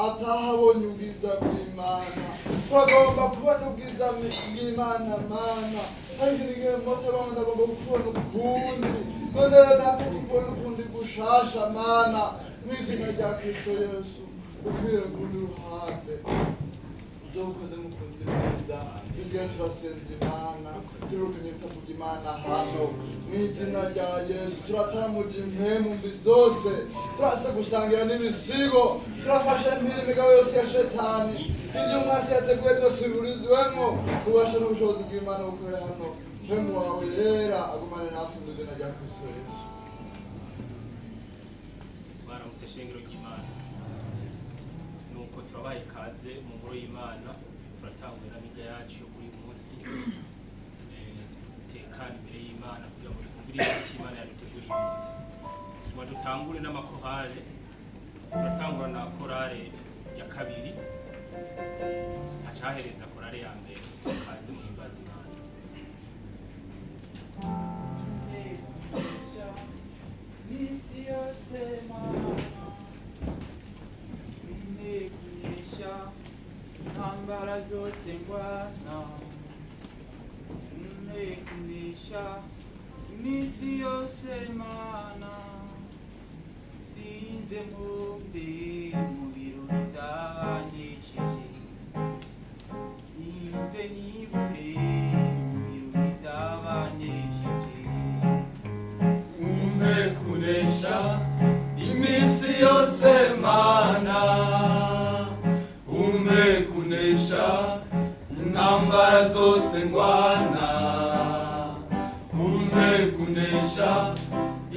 Atahabonye ubwiza bw'Imana. Turagomba kubona ubwiza bw'Imana, Mana. Ariko igihe Mose abona, ndagomba kukubona ukundi. None rero natwe tukubona ukundi gushasha, Mana, mu izina rya Kristo Yesu. Ukwiriye kundi ruhande ibyo ukoze, mukunzi mwiza. Dusigaye turasenza Imana, turukanye itavuga Imana hano mu izina rya Yesu. Turataramuje impemu mbi zose, turase gusangira n'ibisigo, turafashe mpiri imigabo yose ya Shetani. Ibyo umwasi yateguye byose biburizwemo. Ubasha n'ubushobozi bw'Imana bukorera hano. Mpemu wawe yera agumane natwe mu izina rya Kristo Yesu. Mwaramutse, shengero ry'Imana. Nuko turabaye ikaze mu ngoro y'Imana. Turatanguye n'amiga yacu yo kuri uyu munsi. Tekana imbere y'Imana kugira ngo twumvire icyo Imana yaduteguriye uyu munsi. Ngo dutangure n'amakorale. Turatangura na korale ya kabiri, hacahereza korale ya mbere. Kaze muhimbaza Imana. Misi yose Mana, intekunisha ntambara zose ngwana. Intekunisha imisi yose Mana, sinze mumbe mu birori by'abanesheje, sinze nibure mu birori by'abanesheje. Umpe kunesha iminsi yose, Mana, umpe kunesha intambara zose ngwana. Umpe kunesha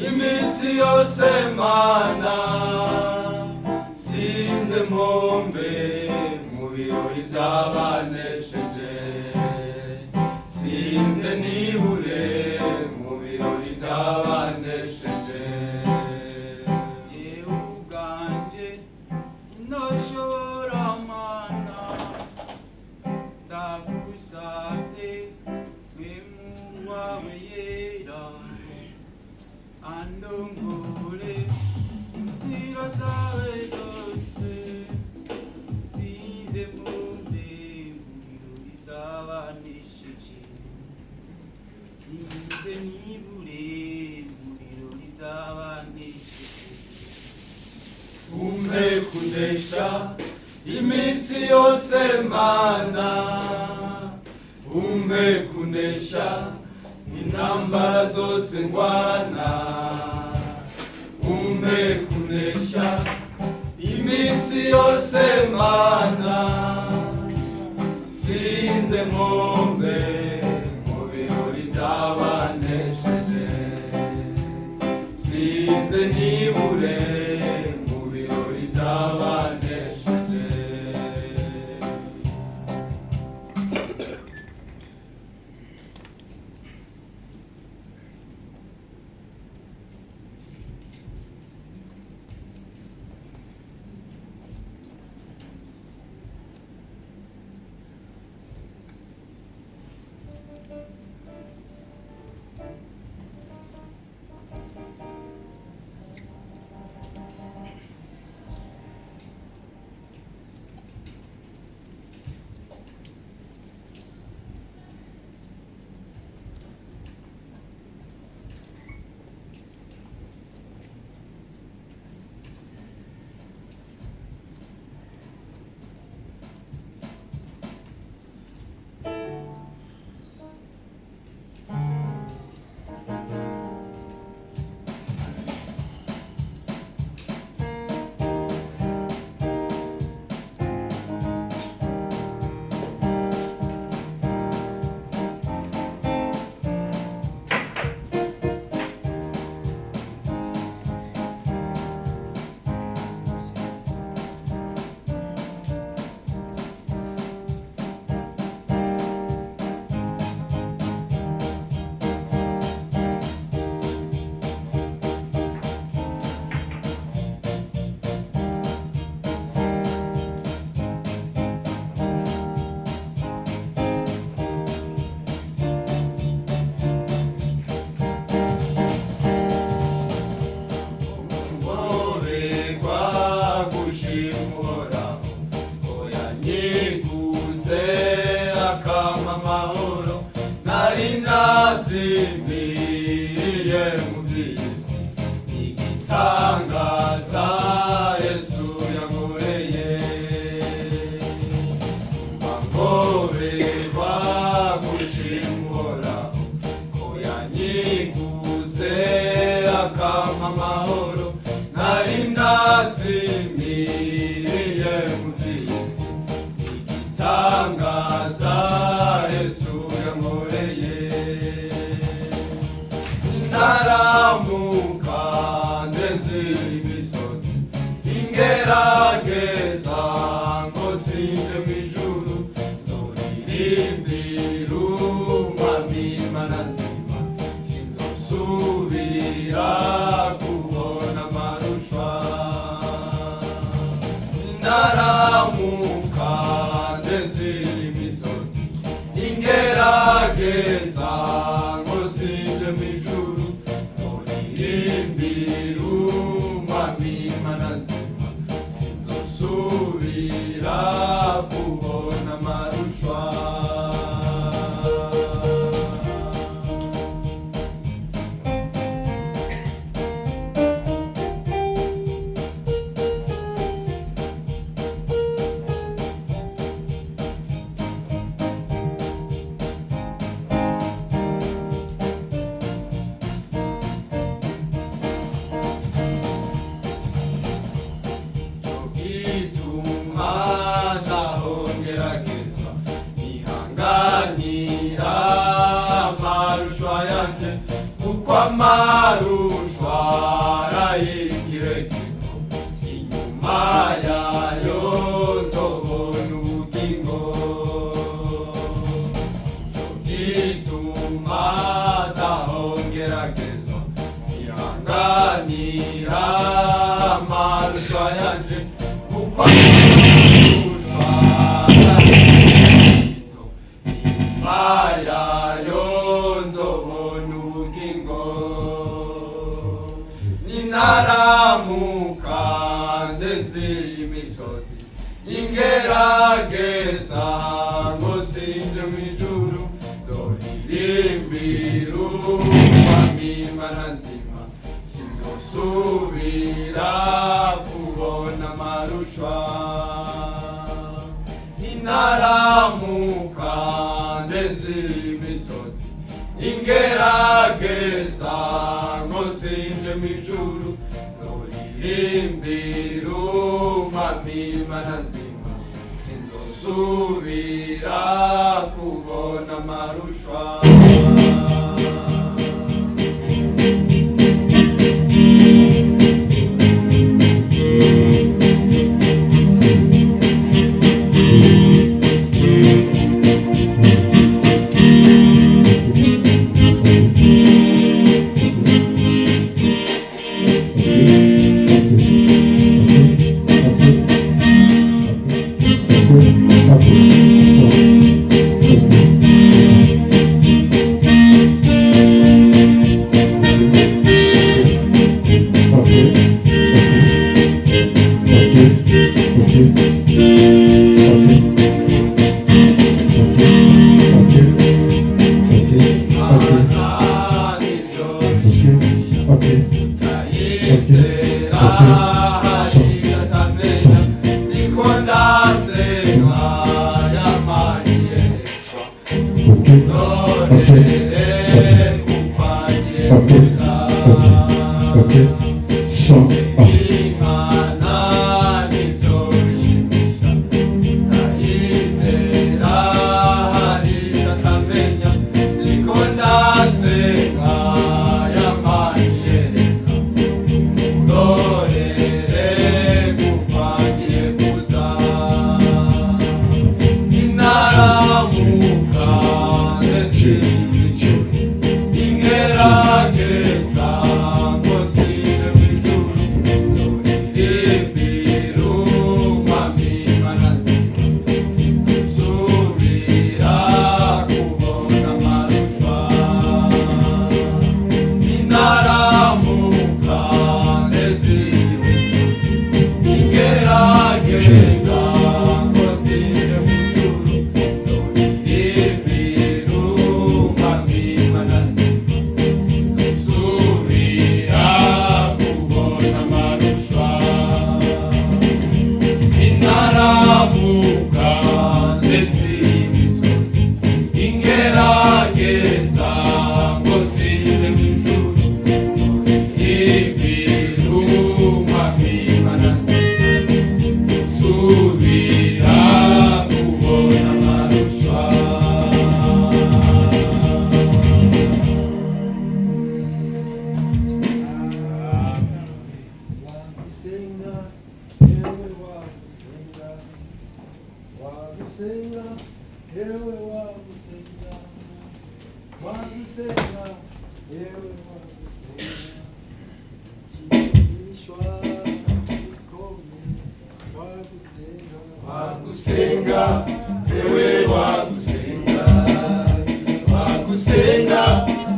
iminsi yose, Mana, sinze mpombe mu birori by'abanesheje, sinze nibure mu birori by'abanesheje. Jewe ubwanje sinoshobora, Mana, ndagusabye mpemu wawe yera andongore inzira zawe zose, sinze mpombe mu birori by'abanesheje, sinze nibure mu birori by'abanesheje. Umpe kunesha iminsi yose, Mana, umpe kunesha intambara zose ngwana. Umpe kunesha iminsi yose, Mana, sinze mpombe mu birori by'abanesheje, sinze nibure mu birori by'abanesheje. Naciye mu by'isi, igitangaza Yesu yankoreye. Naramuka ndenze imisozi, ingerageza ngo sinje mw'ijuru, zoririmbira Umwami Imana nzima, sinzosubira kubona amarushwa. Naramuka ndenze imisozi, ingerageza ngo sinje mw'ijuru, zoririmbira Umwami Imana nzima, sinzosubira kubona amarushwa. Gituma nahongeragezwa, nihanganira amarushwa yanje, kuko amarushwa arayigire gito, inyuma yayo nzobona ubugingo. Gituma nahongeragezwa, nihanganira amarushwa yanje, kuko amarushwa arayigire gito, inyuma yayo nzobona ubugingo. Ninaramuka ndenze imisozi, ingerageza ngo sinje mw'ijuru, zoririmbira Umwami Imana nzima, sinzosubira kubona amarushwa. Ninaramuka ndenze imisozi, ingerageza ngo sinje mw'ijuru, zoririmbira Umwami Imana nzima, sinzosubira kubona amarushwa. Imana nibyo bishimisha, utayizera hari ibyo atamenya, niko ndasenga yamanyerekwa, turorere kuko agiye kuza. Imana nibyo bishimisha, utayizera hari ibyo atamenya, niko ndasenga yamanyereka, turorere kuko agiye kuza. Inaramuka ndetse imisozi, ingerageza ngo sinje mw'ijuru, zoririmbira Umwami Imana nzima, sinzosubira kubona amarushwa. Inaramuka ndetse imisozi, ingerageza ngo sinje mw'ijuru, zoririmbira Umwami Imana nzima, sinzosubira kubona amarushwa. Inaramuka ndetse imisozi, ingerageza ngo sinje mw'ijuru, zoririmbira Umwami Imana nzima, sinzosubira Wagusenga, yewe wagusenga, wagusenga, yewe wagusenga, ikigishwa gikomeye, wagusenga, Wagusenga, ewe wagusenga, wagusenga,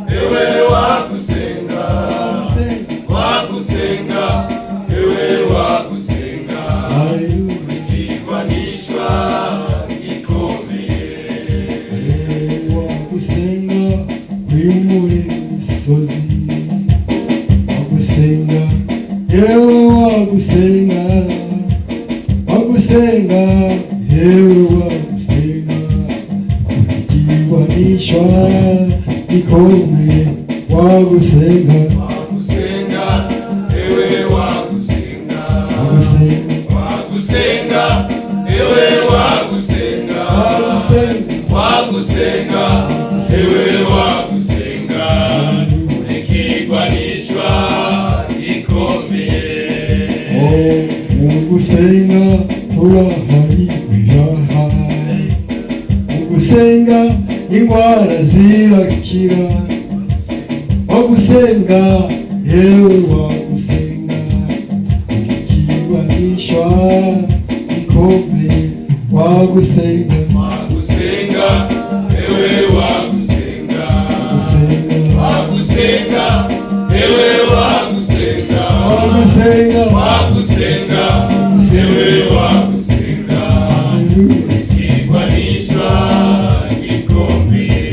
ewe wagusenga, wagusenga, ewe wagusenga, ikigwanishwa gikomeye. Wagusenga wimure imisozi, wagusenga, yewe wagusenga, wagusenga, yewe wagusenga, ikigwanishwa gikomeye, wagusenga, Wagusenga, ewe wagusenga, wagusenga, wagusenga, ewe wagusenga, wagusenga, wagusenga, ewe wagusenga, ikigwanishwa gikomeye. Mu gusenga turahari ibyaha, mu gusenga indwara zirakira, wagusenga, yewe wagusenga, ikigwanishwa gikomeye, wagusenga, Wagusenga, ewe wagusenga, wagusenga, wagusenga, ewe wagusenga, wagusenga, wagusenga, ewe wagusenga, haleluya. ikigwanishwa gikomeye.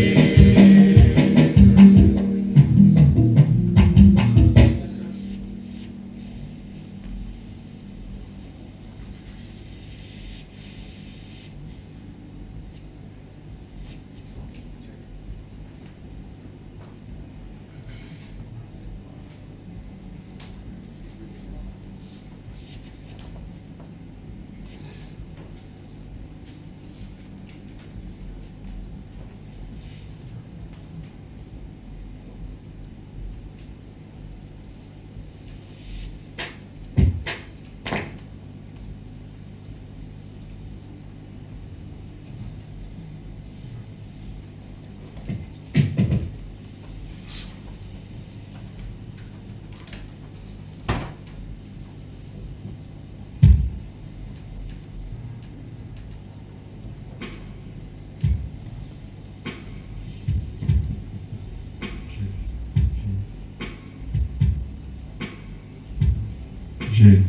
G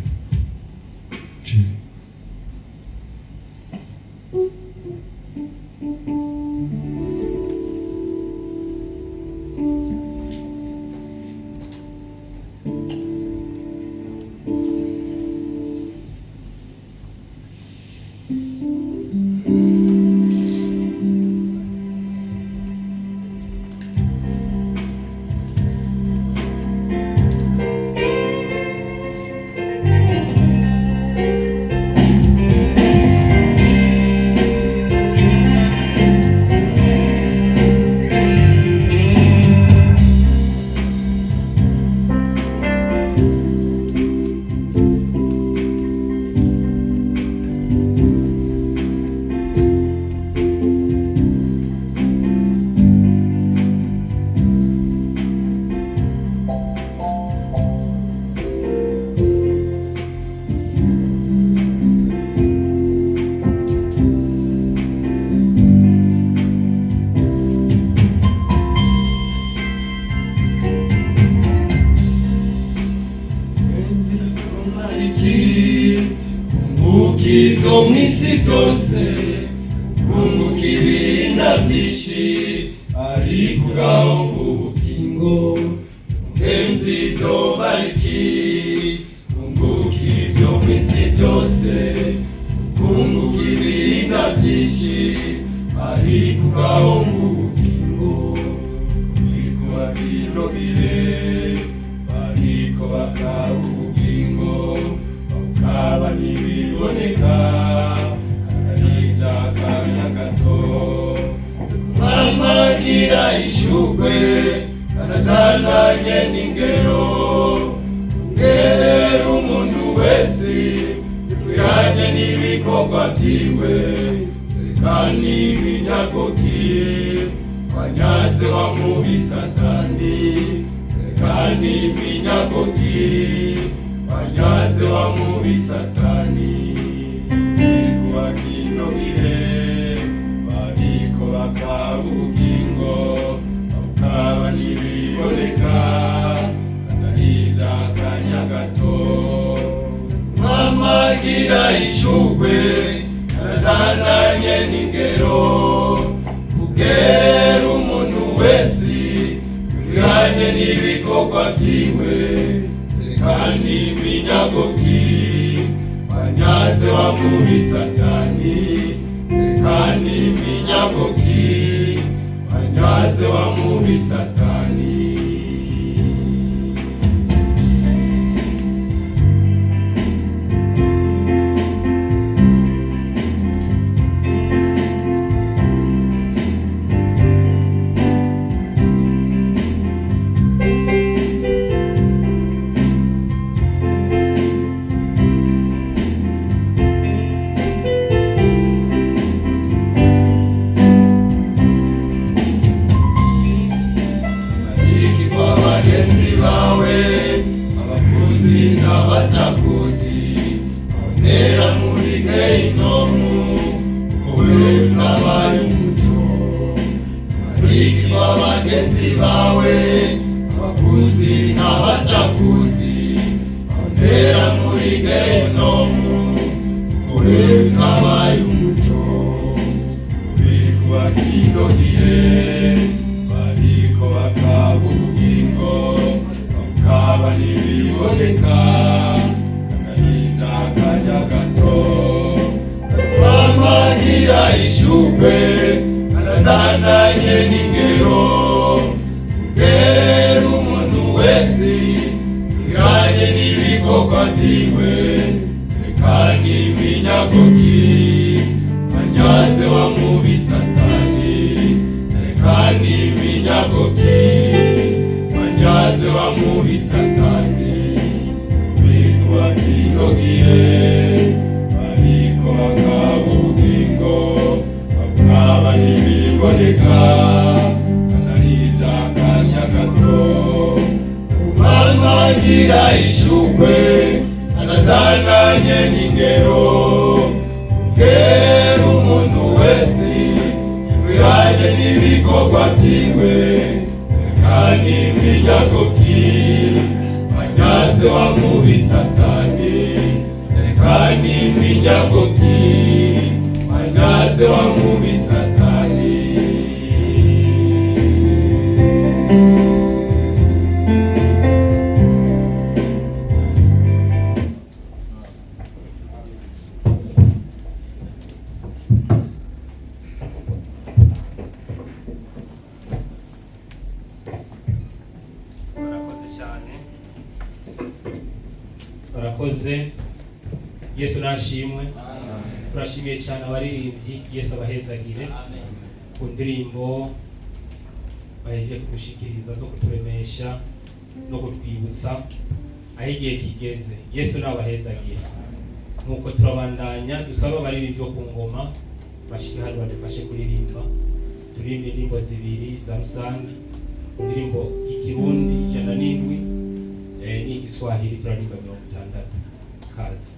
G Kunguka ibyo mu isi byose, kunguka ibinda byinshi, ariko ugahomba ubugingo. Mugenzi domariki, kunguka ibyo mu isi byose, kunguka ibinda byinshi, ariko ugahomba ubugingo. Biriko bakinobire, bariko bakaba ubugingo, bakaba ntibiboneka, kandi akanya gato. Mamagira ishugwe, kanazananye n'ingero, ngerera umuntu wese, bikwiranye n'ibikorwa byiwe. Kandi minyagoki wanyaze wa mubi Satani, kandi minyagoki wanyaze wa mubi Satani. Kuba kino gihe bariko bakaba ubugingo, bakaba ntibiboneka, atari ivy'akanya gato. Mamagira ishugwe arazananye n'ingero, kugera umuntu wese kwiranye n'ibikorwa vyiwe. Kandi minyagoki wanyaze wa mubi Satani, kandi minyagoki wanyaze wa mubi Satani. Bariki kwa bagenzi bawe, abakuzi n'abatakuzi, abonera muri gehinomu, kuko wewe utabaye umuco. Bariki kwa bagenzi bawe, abakuzi n'abatakuzi, abonera muri gehinomu, kuko wewe utabaye umuco. Biri kuba kino gihe bariko bakaba ubugingo, bakaba ntibiboneka, akanyita akanya gato. Mamagira ishugwe anazananye n'ingero, kugera umuntu wese kwiranye n'ibikorwa vyiwe. Kandi minyagoki wanyaze wa mubi Satani, kandi minyagoki wanyaze wa mubi Satani. Kubitwa kino gihe bariko bakaba ubugingo, bakaba ntibiboneka, atari ivy'akanya gato. Mamagira ishugwe anazananye n'ingero, kugera umuntu wese kwiranye n'ibikorwa vyiwe. Kandi minyagoki wanyaze wa mubi Satani, kandi minyagoki wanyaze wa mubi Satani. Barakoze cyane, barakoze. Yesu nashimwe. Turashimiye cyane abaririmbyi, Yesu abahezagire ku ndirimbo bahejeje kudushikiriza zo kuturemesha no kutwibutsa aho igihe kigeze. Yesu nabahezagire. Nuko turabandanya dusaba abaririmbyi bo ku ngoma bashike hano badufashe kuririmba. Turirimbe indirimbo zibiri za rusange, indirimbo y'ikirundi 107 n'igiswahili turaririmba 60. Kazi.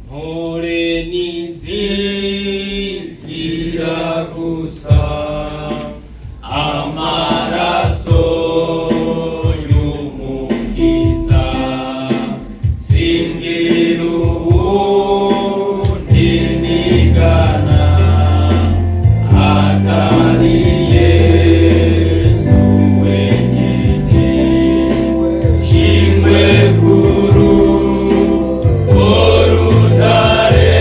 Mpore nizigira gusa amaraso y'Umukiza, singira uwundi nigana atari Yesu wenyene. Shimwe kuru orutare.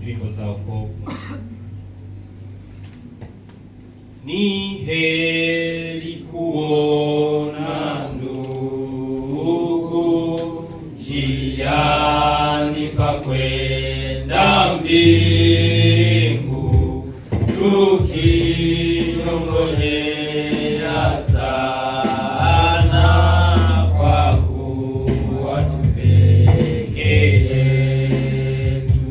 Indirimbo za wokovu. Ni heri kuona ndugu njiani pa kwenda mbingu, tukinyong'onyea sana kwa kuwa tu peke yetu.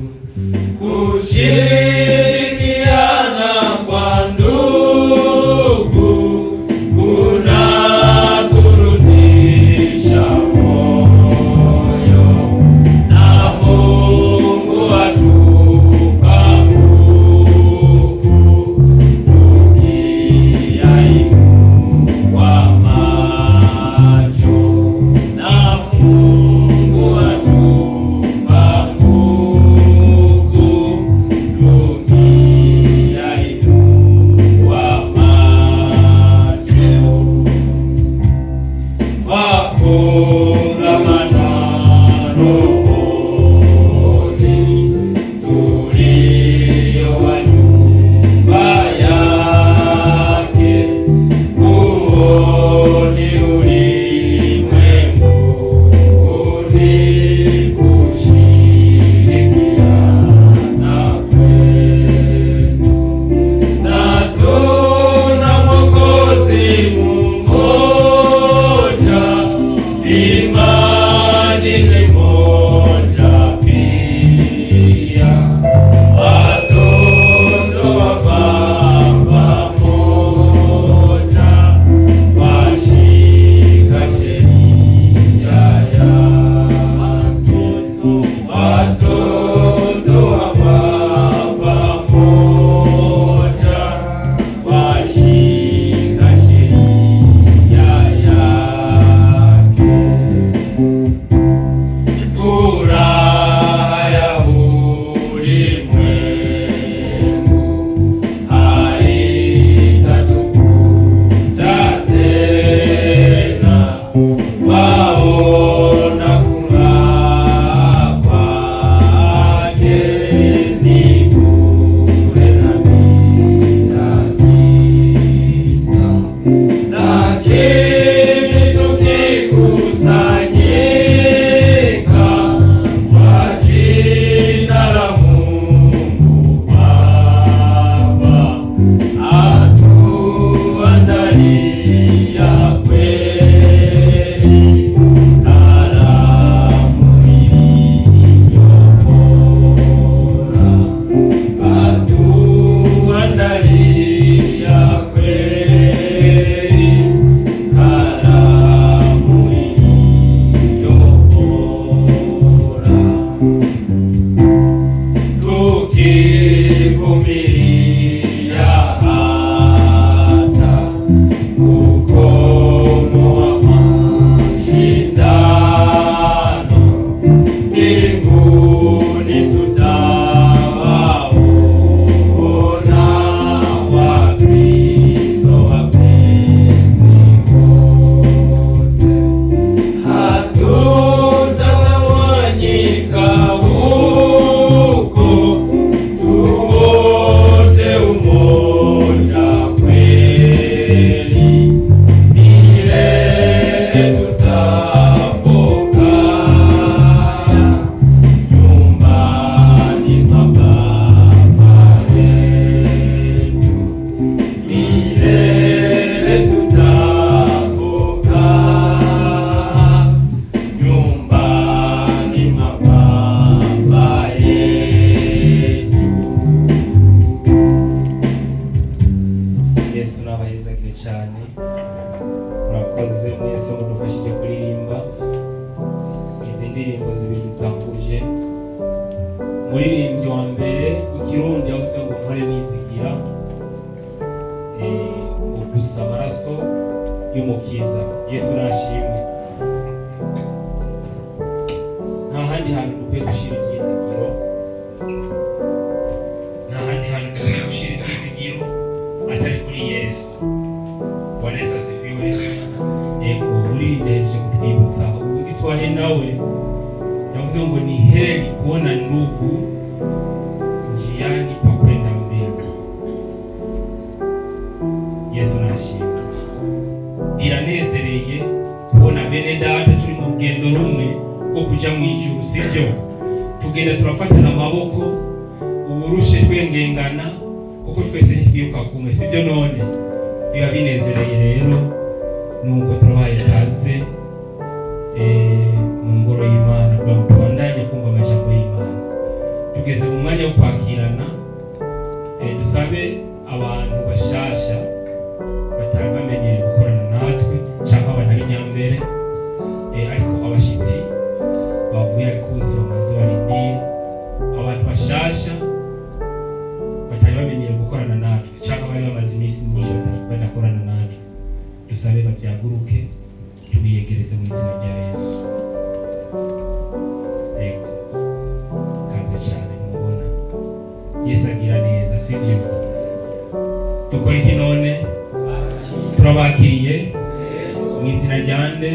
Kushirikiana kwa ndugu kuna turudisha moyo, na Mungu atupa nguvu tukiyainua macho, na Mungu atupa nguvu tukiyainua macho. Wafungamana rohoni, tulio wa nyumba yake, huo ni ulimwenguni kushirikiana kwetu. Na tuna Mwokozi mmoja, imani ni moja pia, watoto wa Baba mmoja, twashika sheria ya watoto wa Baba mmoja, twashika sheria yake. Furaha ya ulimwengu haitatukuta tena, twaona kung'aa kwake ni bure na bila visa. Lakini tukikusanyika kwa jina la Mungu Baba, atuandalia kweli karamu iliyo bora, atuandalia kweli karamu iliyo bora. Tukivumilia hata ukomo wa mashindano, mbinguni tutawaona Wakristo wapenzi wote. Hatutagawanyika huko, tuwote umoja kweli, milele tutapokaa nyumbani mwa Baba yetu, milele tutapokaa nyumbani mwa Baba yetu. Yesu nabahezagire cyane. Murakoze mwese mudufashije kuririmba izi ndirimbo zibiri dutanguje. Umuririmbyi wa mbere ikirundi yavuze ngo mpore nizigira, ngo gusa amaraso y'Umukiza. Yesu nashimwe. Nta handi hantu dukwiye gushyira ibyizigiro, nta handi hantu dukwiye gushyira ibyizigiro atari kuri Yesu. Bwana Yesu asifiwe. Yego, uririmbye yaje kutwibutsa. Igiswahili nawe yavuze ngo ni heri kuona ndugu rumwe rwo kuja mu ijuru, sibyo? Tugenda turafatana amaboko, uburushe twengengana, kuko twese ntitwiruka kumwe, sibyo? None biba binezereye rero, nuko turabaye kaze mu ngoro y'Imana kugira ngo tubandanye kumva amajambo y'Imana. Tugeze mu mwanya wo kwakirana. Dusabe abantu bashasha batari bamenyereye gukorana natwe cyangwa abantu ari nyambere, ariko abashitsi bavuye arikusi bamaze barindiye. Abantu bashasha batari bamenyereye gukorana natwe cyangwa bari bamaze iminsi myinshi badakorana natwe, dusabe babyaguruke, tubiyegereze mu izina rya Yesu. Yego, kaze cyane. Mubona Yesu agira neza, sibyo? Dukora iki none? Turabakiriye mu izina rya nde?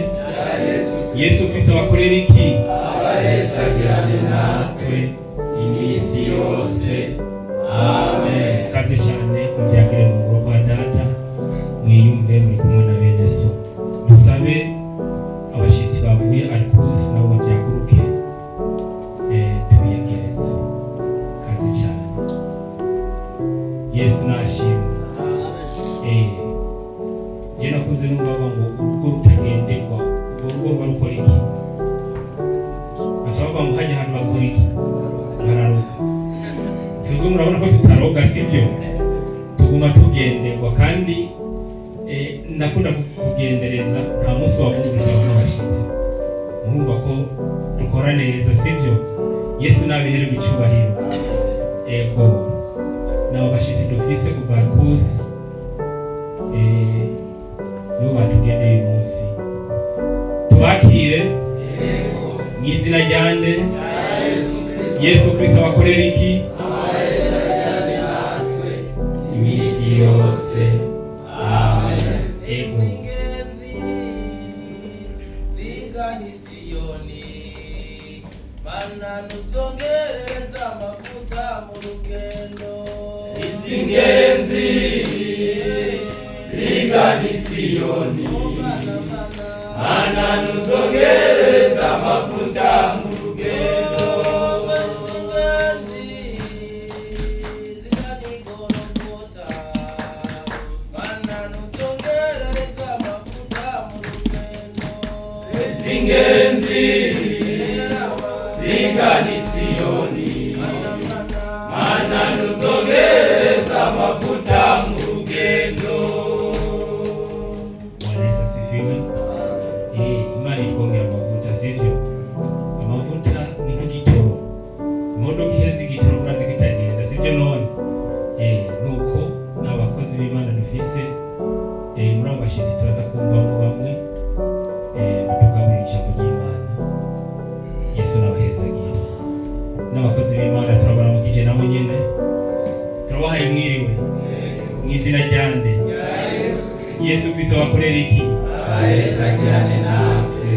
Yesu Kristo. Abakorera iki? Natwe Iminsi yose. Amen. Kaze cyane, mubyagire mu rugo rwa Data, mwiyumve muri kumwe na bene so. Dusabe abashyitsi bavuye arikusi nabo babyaguruke, tubiyegereze. Kaze cyane, Yesu nashimwe. Njye nakuze numva bavuga ngo urugo rutagenderwa, urwo rugo ruba rukora iki? Baca bavuga ngo hajya ahantu bakora iki? Bararoga. Twebwe murabona ko tutaroga, sibyo? Tuguma tugenderwa kandi nakunda kugendereza, nta munsi wavuga utabona abashyitsi. Murumva ko dukora neza, sibyo? Yesu nabihererwe icyubahiro. Ego, nabo bashyitsi dufise kuva kusi, nibo batugendeye uyu munsi. Tubakire mu izina rya nde? Yesu Kristo. Abakorera iki? Iminsi yose. Amen. Ego. Ingenzi zigana isiyoni, mana nuzongereza amavuta mu rugendo. Izingenzi zigana isiyoni, Mana, mana, mana nuzongereza amavuta mu rugendo. Ingenzi zigana igorogota, mana nuzongereza amavuta mu rugendo. Izingenzi zigana isiyoni, Mana, mana, mana nuzongereza amavuta mu rugendo. Bwana Yesu asifiwe. Imana itwongera amavuta, sivyo? Amavuta ni nk'igitoro. Imodoka iheze igitoro urazi ko itagenda, sivyo none? Nuko n'abakozi b'Imana dufise, muri abo bashyitsi turaza kumvamo bamwe batugaburira ijambo ry'Imana. Yesu nabahezagire. N'abakozi b'Imana turabaramukije nabo nyene. Turabahaye mwiriwe. Mu izina rya nde? Yesu Kristo. Abakorera iki? Ahezagirane natwe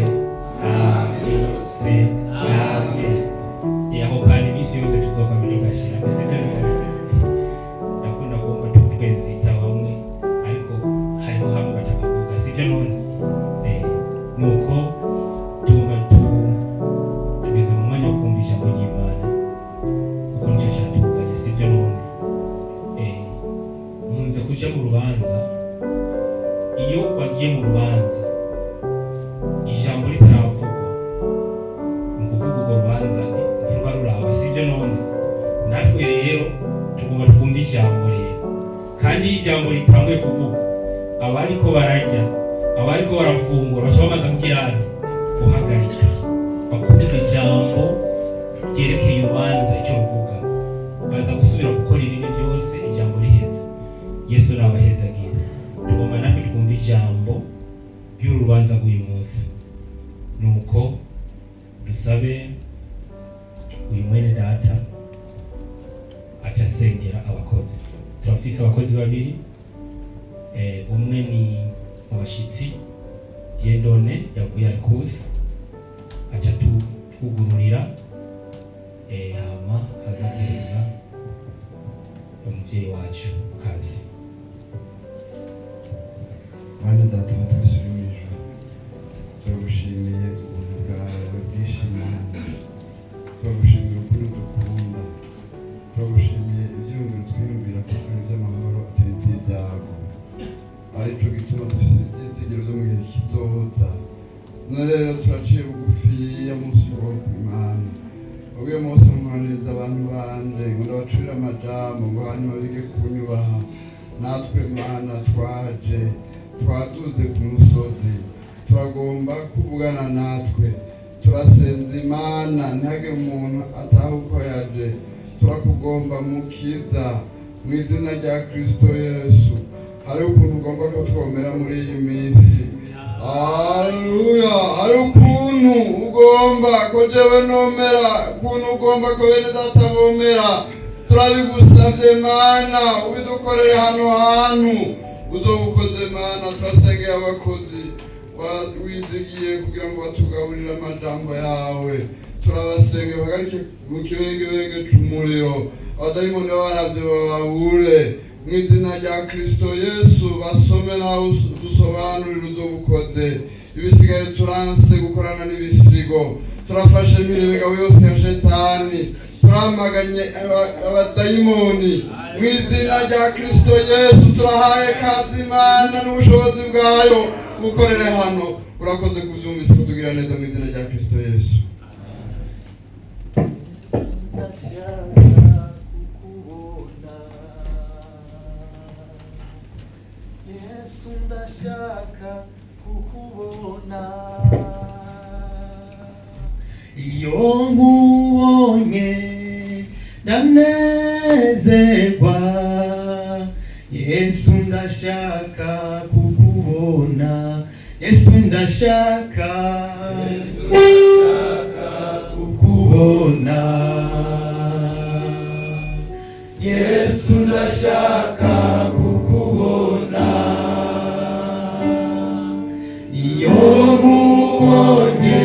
Iminsi yose. Amen. Aho kandi iminsi yose tuzokwama tugashira, sibyo? Ndakunda kumva twezita bamwe, ariko hariho hamwe batakavuga, sibyo none? Nuko tugomba tugeze mu mwanya wo kumva ijambo ry'Imana, kuko nicyo cyatuzanye, sibyo none? Nkunze kuja mu rubanza. Iyo bagiye mu rubanza ijambo ritaravugwa, ni ukuvuga urwo rubanza ntiruba ruraba, sibyo none? Natwe rero tugomba twumva ijambo rero, kandi iyo ijambo ritanguye kuvuga, abariko bararya, abariko barafungura baca bamaze kugira guhagarika, bakumva ijambo ryerekeye urubanza icyo ruvuga, baza gusubira gukora ibindi byose ijambo riheze. Yesu nabahezagira. Tugomba natwe twumva ijambo ry'uru rubanza rw'uyu munsi. Nuko dusabe uyu mwene data aca asengera abakozi. Turafise abakozi babiri, umwe ni mu bashitsi Dieudonné yavuye arikusi, aca twugururira, hama hazagereza umuvyeyi wacu kazi. Mana Data wa twese uri mu ijuru, turagushimiye ubuntu bwawe. None rero turaciye bugufiya munsi y'ukuboko kw'Imana. Ubwo Mose nkoraniriza abantu banje ngo ndabacurire amajambo ngo hanyuma bige kunyubaha. Natwe Mana twaje twaduze ku musozi, turagomba kuvugana natwe. Turasenza Imana ntihagire umuntu ataha uko yaje. Turakugomba Mukiza, mu izina rya Kristo Yesu. Hari ukuntu ugomba ko twomera muri iyi minsi. Haleluya! Hari ukuntu ugomba ko jewe nomera, ukuntu ugomba ko bene data bomera. Turabigusabye Mana, ubidukorere hano hantu uzobukoze Mana. Turasengeye abakozi wizigiye kugira ngo batugaburire amajambo yawe. Turabasenge bahagarike mu kibengebenge c'umuriro, abadayimoni babaravye bababure mu izina rya Kristo Yesu. Basome nawe dusobanurire uzobukoze. Ibisigaye turanse gukorana n'ibisigo, turafashe imigabo yose ya shetani, turamaganye abadayimoni mu izina rya Kristo Yesu. Turahaye kazi Imana n'ubushobozi bwayo bukorere hano. Urakoze kubyumvise, kutugira neza mu izina rya Kristo Yesu. Ndashaka kukubona Yesu, ndashaka kukubona. Iyo nkubonye ndanezerwa, Yesu ndashaka kukubona, Yesu ndashaka kukubona, Yesu ndashaka kukubona. Iyo nkubonye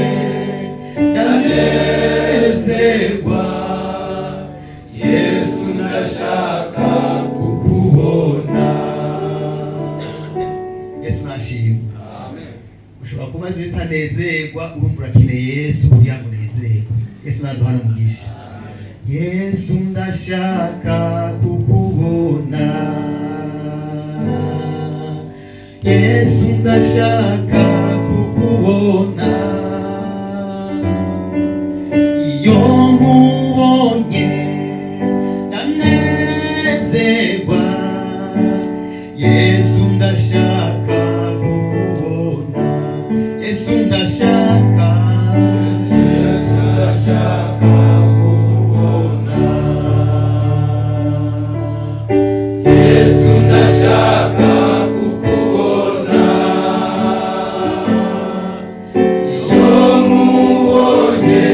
ndanezerwa, Yesu ndashaka kukubona. Yesu nashimwe. Ushobora kuba uzi utanezerwa, urumva urakeneye Yesu kugira ngo unezerwe. Yesu naduhana umugisha. Yesu ndashaka kukubona, Yesu ndashaka kukubona. Iyo nkubonye ndanezerwa, Yesu ndashaka kukubona, Yesu ndashaka, Yesu ndashaka kukubona. Yesu ndashaka kukubona. Iyo nkubonye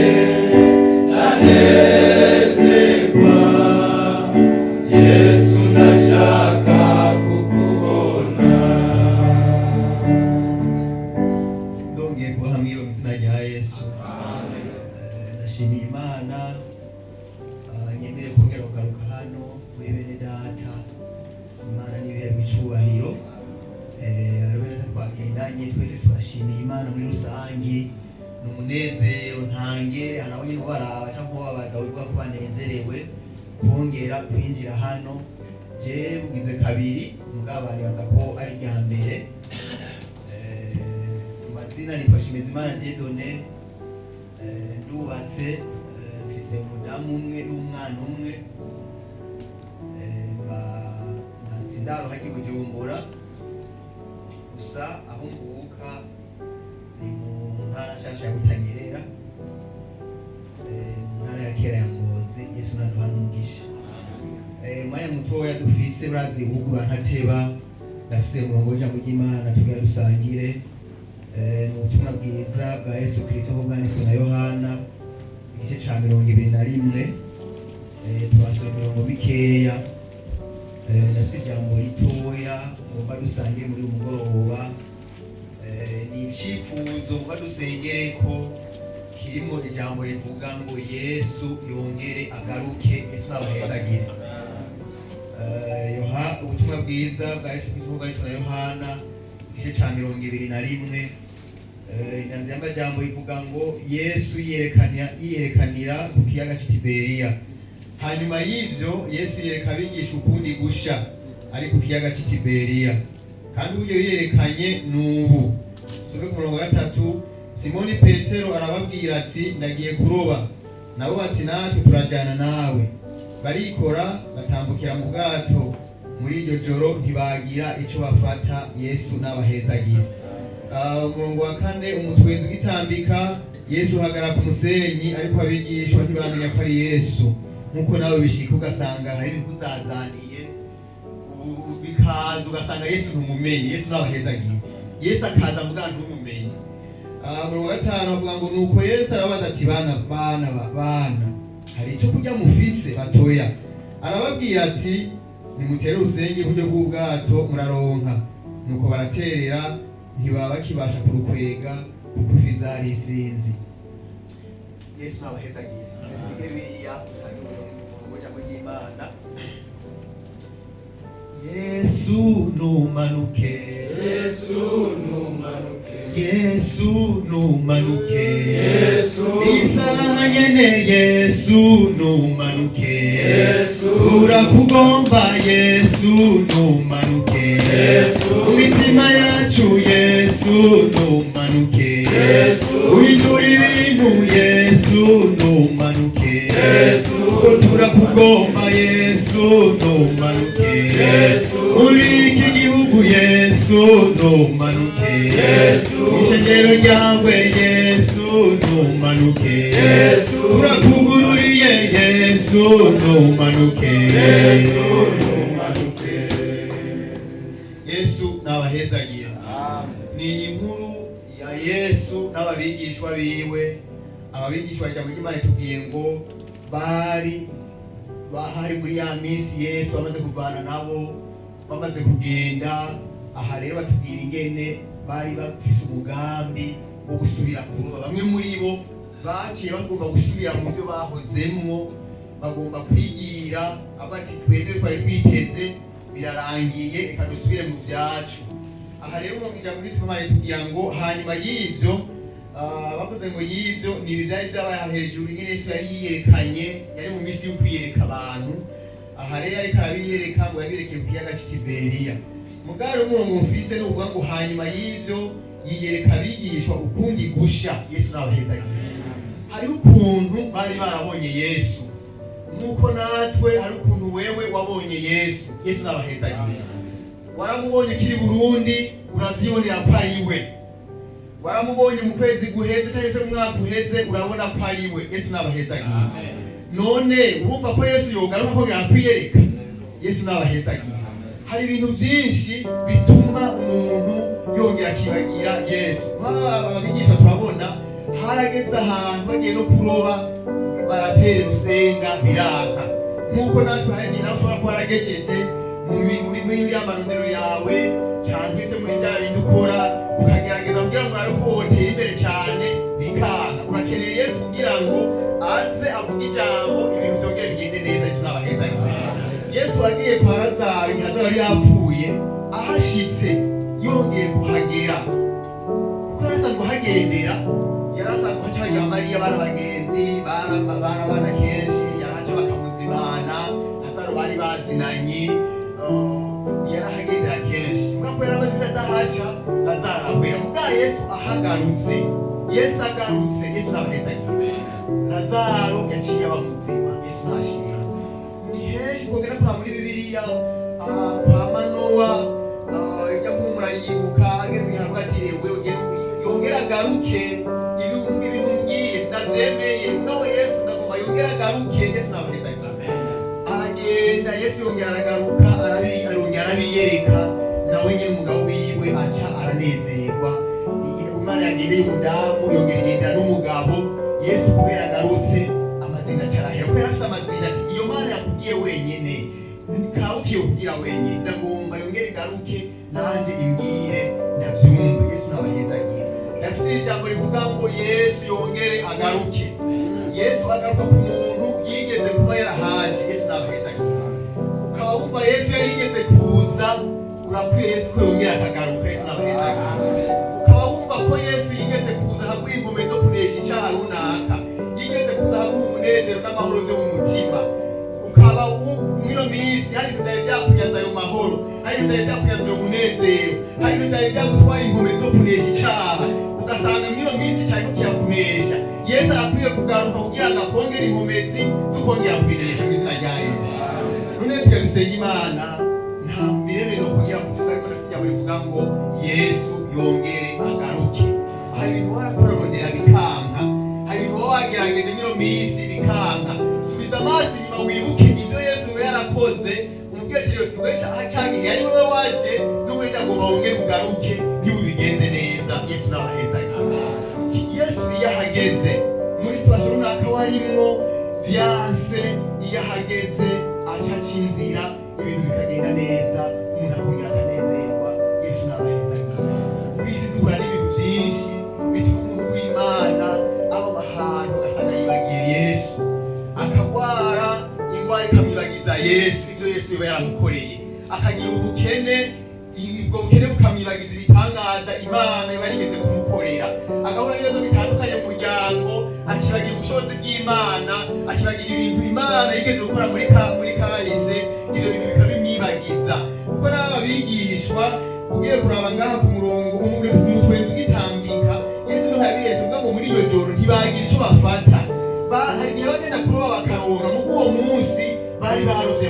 ndanezerwa, Yesu ndashaka kukubona. Ndongeye kubaha mwiriwe mu izina rya Yesu. Ndashimiye Imana nyemere kongera kugaruka hano muri bene data. Imana n'ibihe bw'icubahiro. Hari bene data twagendanye twese, turashimiye Imana muri rusange. Ni umunezero ntangere hari abo nyine ubaraba cyangwa ubabaza wivuga ko banezerewe kongera kwinjira hano. Je bugize kabiri, mugabo nibaza ko ari irya mbere. Amazina nitwa Shimezimana Dieudonné. Ndubatse, mfise umudamu umwe n'umwana umwe. Mba ndaro hajya i Bujumbura, gusa aho mvuka ni mu ntara nshasha ya Butanyerera, mu ntara ya kera ya Ngozi. Yesu naduhana umugisha. Umwanya mutoya dufise, urazi ugura ntateba. Ndafise umurongo w'ijambo ry'Imana tugira dusangire. Ni ubutumwa bwiza bwa Yesu Kristo nk'uko bwanditswe na Yohana, igice ca 21. Turasoma imirongo mikeya. Ndafise ijambo ritoya ngomba dusangire muri uyu mugoroba. Ni icifuzo ngomba dusengereko, kirimo ijambo rivuga ngo Yesu yongere agaruke. Yesu nabahezagire. Yoha ubutumwa bwiza bwa Yesu Kristo bwa Yesu na Yohana, igice ca 21. Inyanzi y'amajambo ivuga ngo Yesu yiyerekanira ku kiyaga c'i Tiberiya. Hanyuma y'ivyo Yesu yereka abigishwa ukundi gusha ari ku kiyaga c'i Tiberiya, kandi uburyo yiyerekanye n'ubu. Some ku murongo wa 3. Simoni Petero arababwira ati, ndagiye kuroba. Nabo bati, natwe turajyana nawe. Barikora batambukira mu bwato. Muri iryo joro ntibagira ico bafata. Yesu n'abahezagira. Umurongo wa kane, umutwezi ugitambika, Yesu uhagarara ku musenyi, ariko abigishwa ntibamenya ko ari Yesu. Nk'uko nawe bishika ugasanga hari ibikuzazaniye, bikaza ugasanga Yesu ntumumenye. Yesu n'abahezagiye. Yesu akaza muga ntumumenye. Umurongo wa gatanu avuga ngo, nuko Yesu arabaza ati, bana, bana, bana, hari icyo kurya mufise? Batoya. Arababwira ati, nimutere urusenge iburyo bw'ubwato, muraronka. Nuko baraterera, ntibaba bakibasha kurukwega kuko ifi zari isinzi. Yesu n'abahezagiye. Twige Bibiliya, dusange umurongo w'ijambo ry'Imana. Yesu numanuke. Yesu numanuke. Yesu numanuke. Yesu. Isaha nyene, Yesu numanuke. Yesu. Turakugomba, Yesu numanuke. Yesu. Mu mitima yacu, Yesu numanuke. Yesu. Uhindura ibintu, Yesu numanuke. Yesu. Turakugomba, Yesu numanuke. Yesu. Muri iki gihugu, Yesu numanuke. Yesu. Ishengero ryawe, Yesu numanuke. Yesu. Turakugururiye, Yesu numanuke. Yesu numanuke. Yesu n'abahezagira. Ni inkuru ya Yesu n'ababigishwa biwe. Ababigishwa, ijambo ry'Imana itubwiye ngo bari bahari muri ya minsi Yesu amaze kuvana nabo, bamaze kugenda. Aha rero batubwira ingene bari bafise umugambi wo gusubira kuroba. Bamwe muri bo baciye bagomba gusubira mu byo bahozemwo, bagomba kwigira avuga ati, twebwe twari twiteze birarangiye, reka dusubire mu byacu. Aha rero mu ijambo ry'Imana ritubwira ngo hanyuma y'ivyo, bavuze ngo y'ivyo ni ibi byari byabaye hejuru, ingene Yesu yari yiyerekanye, yari mu minsi yo kwiyereka abantu. Aha rero ariko arabiyereka, ngo yabirekeye ku kiyaga cy'i Tiberiya. Mugabo umurongo mufise ni ukuvuga ngo hanyuma y'ivyo yiyereka abigishwa ukundi gusha. Yesu n'abahezagiye. Hariho ukuntu bari barabonye Yesu, nk'uko natwe hari ukuntu wewe wabonye Yesu. Yesu n'abahezagiye. Waramubonye ukiri Burundi, uravyibonera ko ari we. Waramubonye mu kwezi guheze cyangwa se mu mwaka uheze, urabona ko ari we. Yesu n'abahezagiye. None urumva ko Yesu yogaruka kongera kwiyereka? Yesu n'abahezagiye. Hari ibintu byinshi bituma umuntu yongera akibagira Yesu. Nk'aba abigishwa turabona harageze ahantu bagiye no kuroba, baratera urusenga biranka. Nk'uko natwe hari igihe nawe ushobora kuba waragejeje muri ya marondero yawe cyangwa se muri bya bindi ukora, ukagerageza kugira ngo urabe ko wotera imbere cyane, bikanga. Urakeneye Yesu kugira ngo aze avuge ijambo, ibintu byongere bigende neza. Yesu n'abahezagiye. Yesu agiye kwa Lazaro igihe Lazaro yari yapfuye, ahashitse yongeye kuhagera, kuko yari asanzwe ahagendera, yari asanzwe ahaca. Mariya bari abagenzi, barabana kenshi, yarahaca bakamuzimana. Lazaro bari bazinanye, yarahagendera kenshi. Mugabo yari amaze adahaca, Lazaro arahwera. Mugabo Yesu ahagarutse, Yesu agarutse, Yesu n'abahezagiye, Lazaro yaciye aba muzima. Yesu ntashima. Ni henshi twogenda kuraba muri Bibiliya. Kwa Manowa, ijya murayibuka, ageze igihe aravuga ati, rero wewe yongera agaruke, ibintu mbwiye sinavyemeye. Mugabo Yesu ndagomba yongera agaruke. Yesu n'abahezagiye. Aragenda, Yesu yongera aragaruka, arongera arabiyereka. Nawe nyine umugabo wiwe aca aranezerwa. Imana yagendeye umudamu, yongera igendera n'umugabo. Yesu kubera agarutse, amazinda aca arahera, kuko yari afise amazinda ati, iyo Mana yakubwiye wenyene kawukiye kubwira wenyine, ndagomba yongere igaruke nanje imbwire ndavyumva. Yesu n'abahezagiye. Ndafise ijambo rivuga ngo Yesu yongere agaruke. Yesu agaruka ku muntu yigeze kuba yarahaje. Yesu n'abahezagiye. Ukaba wumva Yesu yarigeze kuza, urakwiye Yesu ko yongera akagaruka. Yesu n'abahezagiye. Ukaba wumva ko Yesu yigeze kuza ahaguha inkomezi zo kunesha icyaha runaka, yigeze kuza ahaguha umunezero n'amahoro byo mu mutima, ukaba mwino minsi hari ibintu byari byakunyaza ayo mahoro, hari ibintu byari byakunyaza uyo munezero, hari ibintu byari byagutwaye inkomezi zo kunesha icyaha. Ugasanga mwino minsi cyariko kirakunesha. Yesu arakwiye kugaruka kugira ngo akongere inkomezi z'ukongera kubinesha mu izina rya Yesu. None tujya gusenga Imana nta miremero kugira kuvuga, ariko ndafite ijambo rivuga ngo Yesu yongere agaruke. Hari ibintu warakororondera bikanka, hari ibintu waba wagerageje mwino minsi bikanka. Subiza amaso inyuma wibuke ibyo Yesu yaba yarakoze, umubwire ati rero sigaye cagihe yari wowe waje, n'ubundi agomba wongere ugaruke ntibubigenze neza. Yesu n'abaheza. Yesu iyo ahageze muri situation runaka warimwo byanse, iyo ahageze aca aca inzira, ibintu bikagenda neza, umuntu akongera akanezerwa. Yesu n'abaheza. Kw'isi duhura n'ibintu byinshi bituma umuntu w'Imana aba ahantu ugasanga yibagiye Yesu, akagwara ingwara ikamwibagiza Yesu ibyo Yesu yaba yaramukoreye, akagira ubukene, ubwo bukene bukamwibagiza ibitangaza Imana yaba yarigeze kumukorera, agahura n'ibibazo bitandukanye mu muryango, akibagira ubushobozi bw'Imana, akibagira ibintu Imana yigeze gukora muri kahise, ibyo bintu bikabimwibagiza. Kuko n'aba bigishwa ugiye kuraba ngaha ku murongo umutwenzi ugitambika, Yesu niho yabihereza kuvuga ngo muri iryo joro ntibagira ico bafata. Hari igihe bagenda kuroba bakaronka, mugo uwo munsi bari barovye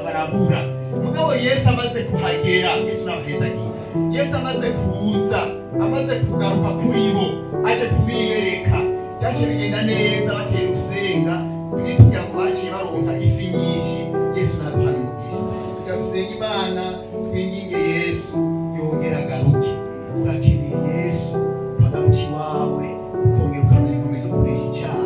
barabura. Mugabo Yesu amaze kuhagera, Yesu n'abahezagiye, Yesu amaze kuza, amaze kugaruka kuri bo, aje kubiyereka, byaciye bigenda neza, batera urusenga kugira ngo baciye baronka ifi nyinshi. Yesu naduhana umugisha. Tujya gusenga Imana twinginge Yesu yongera agaruke. Urakeneye Yesu ukagaruka iwawe, ukongera ukamenya inkomezi zo kunesha icyaha.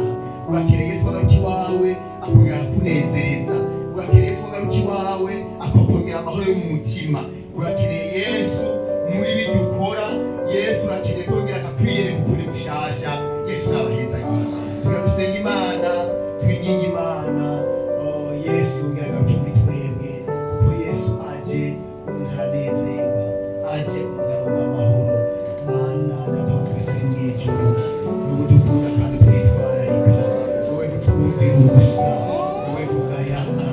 Urakeneye Yesu ukagaruka iwawe akongera akakunezereza. Urakeneye Yesu ukagaruka iwawe akakongera amahoro yo mu mutima. Urakeneye Yesu muri ibyo ukora. Yesu urakeneye kongera akakwiyereka ukundi gushasha. Yesu n'abahezagiye. Tujya gusenga Imana twinginge Imana, Yesu yongera agaruke muri twebwe, kuko Yesu aje umuntu aranezerwa, aje umuntu aronka amahoro. Mana data wa twese uri mw'ijuru, niwe dukunda kandi twitwararika, wowe ntutwumvira ubusa, wowe ntugayana,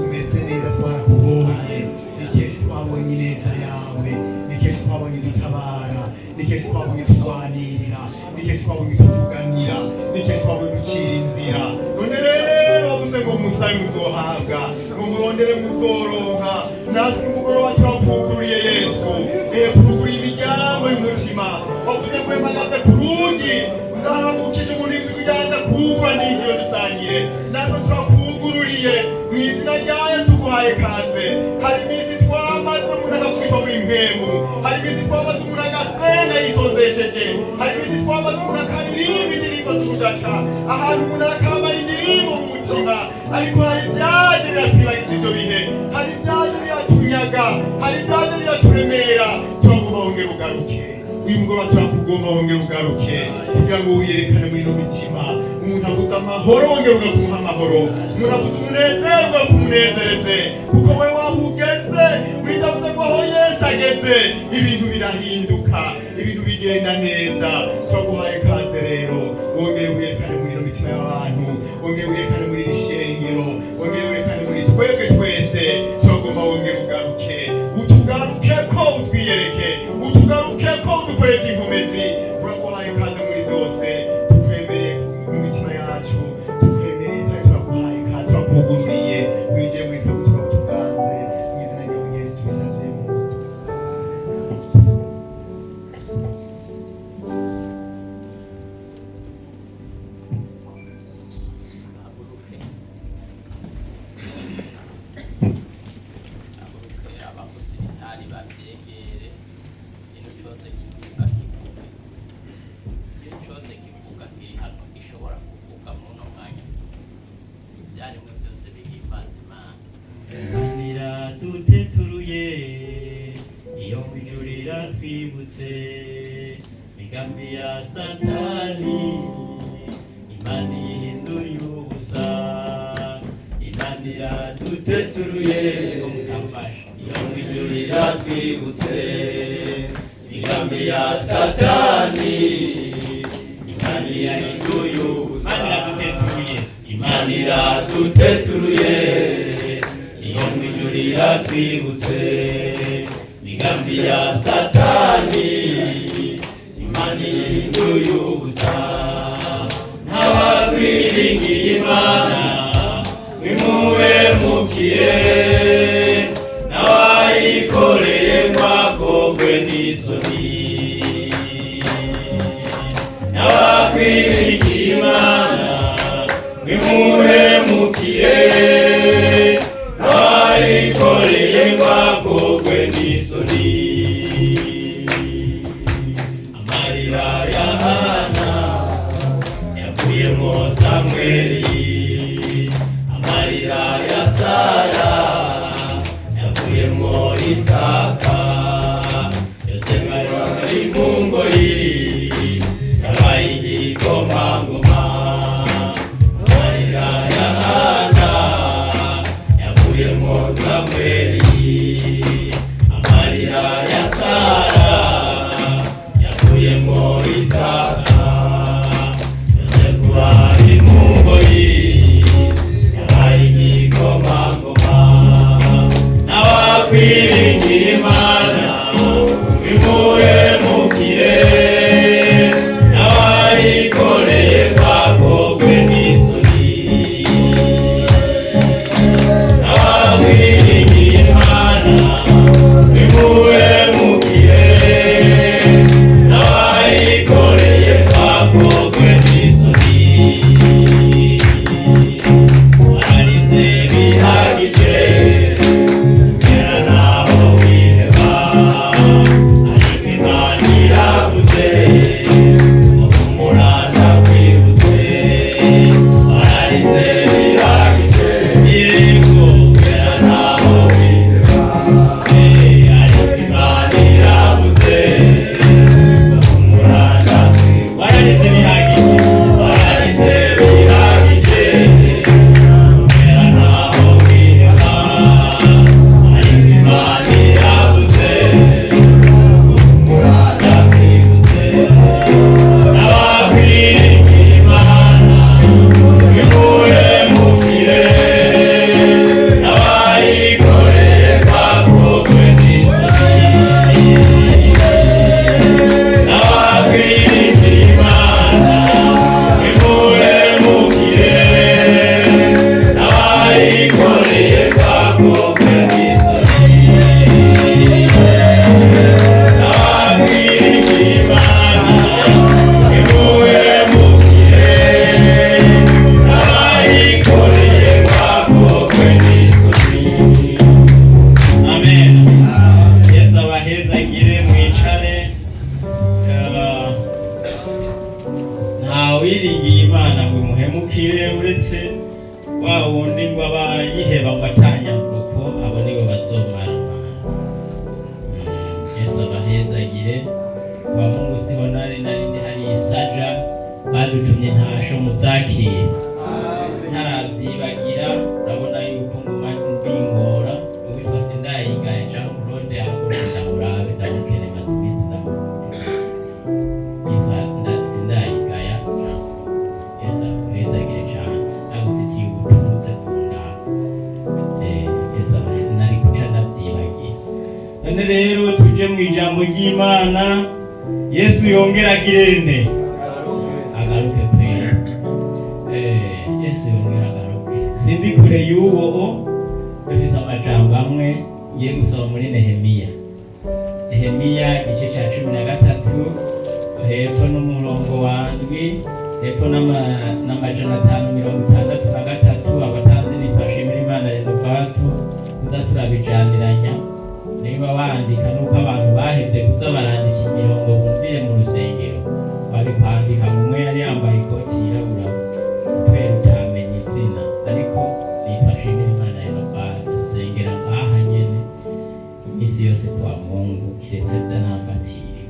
umeze neza twarakubonye. Ni kenshi twabonye ineza yawe, ni kenshi twabonye dutabara, ni kenshi twabonye turwanirira, ni kenshi twabonye tuvuganira, ni kenshi twabonye ducira inzira. None rero wavuze ngo musabe muzohabwa, ngo murondere muzoronka. Natwe umugoroba turakugururiye Yesu, turuguriye imiryango y'umutima. Wavuze ngo mpagaze ku rugi ndaramukije umuntu w'ibiganda kugura n'injiro dusangire. Natwe turakugururiye mu izina rya Yesu, tuguhaye kaze. Hari iminsi twamaze umuntu akavugishwa muri mpemu, hari iminsi twamaze umuntu agasenga yisonzesheje, hari iminsi twamaze umuntu akaririmba indirimbo z'urudaca, ahantu umuntu akamara indirimbo mu mutima. Ariko hari ibyaje biratwibagiza ibyo bihe, hari ibyaje biratunyaga, hari ibyaje biraturemera. Turagomba wongera ugaruke uyu mugoroba, turakugomba wongera ugaruke kugira ngo wiyerekane muri ino mitima. Umuntu abuze amahoro, wongera ugakuha amahoro. Umuntu abuze umunezero, ugakumunezereze, kuko we waho ugeze witavuze ngo aho Yesu ageze ibintu birahinduka, ibintu bigenda neza. Turaguhaye kaze rero, wongere wiyerekane muri ino mitima y'abantu, wongere wiyerekane muri iri shengero, wongere wiyerekane muri twebwe twese. Turagomba wongere ugaruke, utugaruke ko utwiyereke, utugaruke ko udukoresha inkomezi. Uraguhaye kaze muri byose, tukwemereye mu mitima yacu, tukwemereye, turaguhaye kaze, turakugururiye, winjiye muri twebwe tukabutuganze mu izina ryawe Yesu tubisavyemo. Haguruke, haguruke, abakozi bitari babyegere. Ikintu cyose kivuga kivuge, ikintu cyose kivuga kiri hano gishobora kuvuga muri uno mwanya. Ibyaremwe byose bihimbaza Imana. Imana duteturuye iyo ijuru iratwibutse migambi ya Satani, Imana ihinduye ubusa. Imana iraduteturuye iyo ijuru iratwibutse migambi ya Satani, Imana ihinduye ubusa. Imana iraduteturuye iyo ijuru iratwibutse migambi ya Satani, Imana Bahinduye ubusa n'abakwiringiye Imana wimuhemukire n'abayikoreye mwakogwe n'isoni n'abakwiringiye Imana wimuhemukire n'abayikoreye mwakogwe n'isoni amarira ya Hana yavuyemo Samweli amarira ya Sara yavuyemo Isaka Yosefu ari mu ngoyi yabaye igikomangoma amarira ya Hana yavuyemo Samweli amarira ya Sara yavuyemo Isaka Yosefu ari mu ngoyi yabaye igikomangoma n'abakwiringira Imana bimuhemukire n'abayikoreye bakogwe n'isoni n'abakwiringira Imana bimuhemukire n'abayikoreye bakogwe n'isoni wararize bihagije kugera naho wiheba ariko Imana iravuze umuranda kwibutse wararize bihagije yego kugera naho wiheba ariko Imana iravuze umuranda wararize bihagije wararize bihagije kugera naho wiheba ariko Imana iravuze umuranda kwibutse n'abakwiringira Imana bimuhemukire n'abayikoreye bakogwe n'isoni n'abakwiringira Imana bimuhemukire n'abayikoreye bakogwe n'isoni n'abakwiringira Imana bimuhemukire n'abayikoreye bakogwe n'isoni. Amen. Yesu abahezagire mwicare. Ntawiringiye Imana ngo imuhemukire uretse wa wundi ngo aba yiheba ngo atanyaruko abo nibo bazomara. Yesu abahezagire. Kwa Mungu siho nari nari ndi hari isaja badutumye ntasho muzakire ntarabyibagira urabona yuko nguma mbingora uwitwa Sindayigaye Jean Claude ahaguruka ndamurabe ndamukene maze iminsi ndamurondera yitwa Sindayigaya Jean Claude. Yesu akuhezagire cane agufitiye ubutumwa uze kundaba. Yesu nari guca ndavyibagiye. None rero tuje mu ijambo ry'Imana. Yesu yongera agirene agaruke kwera. Yesu yongera agaruke sindi kure y'uwo o dufise amajambo amwe ngiye gusoma muri Nehemiya. Nehemiya igice ca 13 hepfo n'umurongo wa 7 hepfo n'563 abatanzi nitwashimira Imana Renovatu kuza turabijaniranya niba wandika nuko abantu bahevye kuza barandika imirongo bumviye mu rusengero bari kwandika umwe yari yambaye ikoti yirabura kubera utamenya izina ariko nitwashimira Imana Renovatu nsengera ngaha nyene iminsi yose kwa Mungu kiretse vya nafatiriwe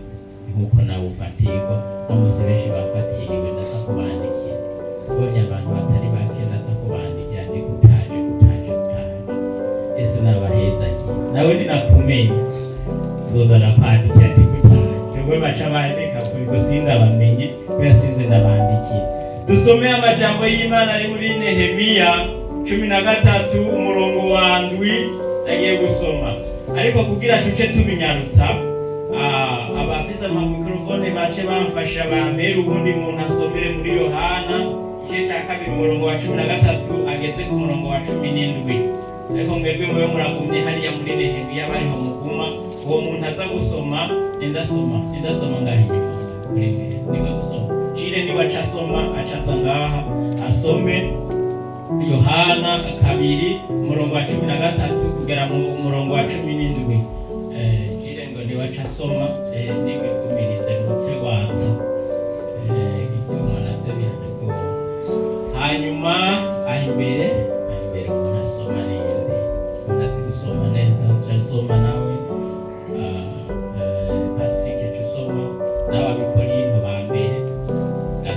nkuko nawe ufatirwa no musi benshi bafatiriwe ndaza kubandikira ubonye abantu batari bake ndaza kubandikira ndi gutaje gutaje gutaje. Yesu nabahezanye nawe ninakumenya nzoza nakwandikira ndi gutaje ubwo baca bandika kuko sindabamenye kubera sinze ndabandikira. Dusome amajambo y'Imana ari muri Nehemiya 13 umurongo wa 7 agiye gusoma ariko kugira tuce tubinyarutsa. Abafise amamikorofone bace bamfasha bampere ubundi muntu asomere muri Yohana igice cya kabiri umurongo wa 13 ageze ku murongo wa 17. Ariko mwebwe mube muragumye hariya muri Nehemiya bariho muguma. Uwo muntu aza gusoma indasoma indasoma ngaha inyuma kuri mwe niwe gusoma Jire niwe aca asoma, acaza ngaha asome Yohana 2 umurongo wa 13 kugera mu murongo wa 17. Jire ngo niwe aca asoma, niwikumirize mutse watsa ibyuma navyo biratugora. Hanyuma aho imbere, aho imbere umuntu asoma ninde umuntu azi gusoma neza aca asoma nawe. Pacifique aca usoma nawe. Abikorinto ba mbere 3,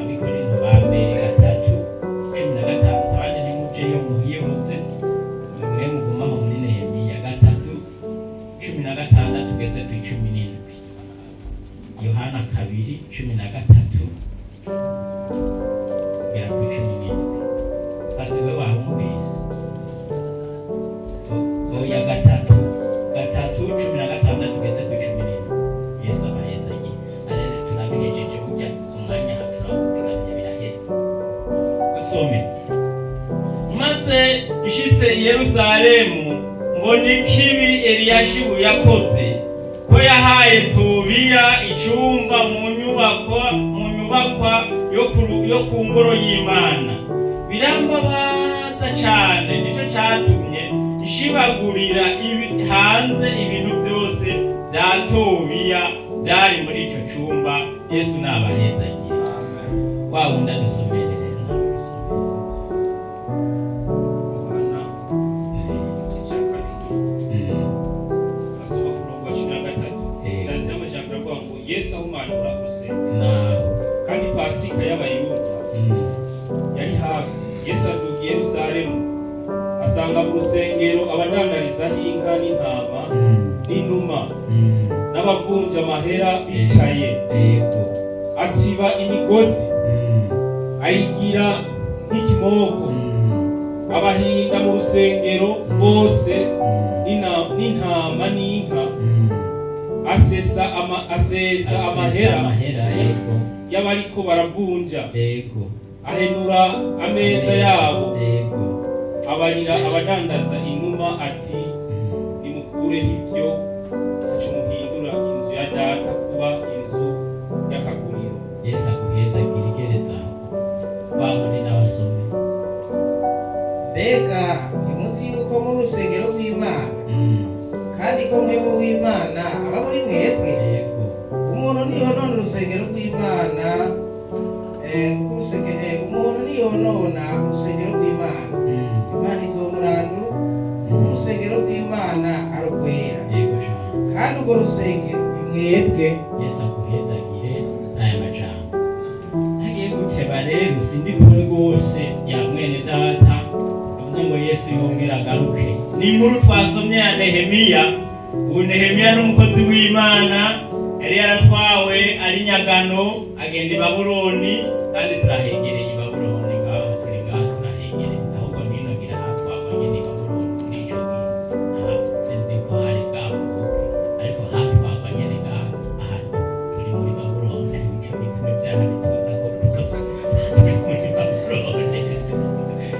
Abikorinto ba mbere 3:15. Abandi ntimujeyo muhibuze, mwe mugumaho muri Nehemiya 3:16 tugeze ku 17. Yohana 2:13 kugera ku 17. Pasi we wahumvise? Oya, 3:16 tugeze ku 17. Yesu abaheza igihe arere turabihejeje burya umwanya turawuzigamye biraheze. Usome. Maze nshitse i Yerusalemu mbona ikibi Eliyashibu yakoze, ko yahaye Tobiya icumba mu nyubakwa yo ku ngoro y'Imana. Birambabaza cane, nico catumye nshibagurira hanze ibintu byose bya Tobiya byari muri ico cumba. Yesu nabahezagiye. Wa wundi adusomere rero nawe usomere. Yohana igice cya kabiri, asoma ku murongo wa 13. Yanditseho amajambo avuga ngo Yesu ahumanura urusengero. Naho. Kandi Pasika y'Abayuda yari hafi. Yesu aduga i Yerusalemu, asanga mu rusengero abadandarizaho inka n'intama n'inuma n'abavunja amahera bicaye. Atsiba imigozi, ayigira nk'ikimoko, abahinda mu rusengero bose n'intama n'inka, asesa amahera amahera, yego. y'abariko baravunja, ahenura ameza yabo, abarira abadandaza inuma ati: "Nimukureho ivyo, ntaco muhindura inzu ya Data kuba inzu y'akaguriro." Yesu aguhezagire. Igereza aho wa wundi n'abasome. Mbega ntimuzi yuko muri urusengero rw'Imana, kandi ko Mpwemu w'Imana aba muri mwebwe? Umuntu niyonona urusengero rw'Imana, kuko umuntu niyonona urusengero rw'Imana, Imana izomurandura, kuko urusengero rw'Imana ari urwera, Yego cyane. kandi urwo rusengero ni mwebwe. Yesu aguhezagire n'aya majambo. Ntagiye guteba rero, sindi kure rwose ya mwene data avuze ngo Yesu yongere agaruke. Ni inkuru twasomye ya Nehemiya. Ubu Nehemiya ni umukozi w'Imana yari yaratwawe ari nyagano agenda i Babuloni, kandi turahegereye i Babuloni ngaha, turi ngaha turahegereye. Ahubwo nino ngira hatwagwa nyene i Babuloni muri ico gihe. Aha sinzi ko hari bwavuke, ariko hatwagwa nyene ngaha ahantu turi muri Babuloni. Nico gituma ibyaha bituza ko rwose turi muri Babuloni.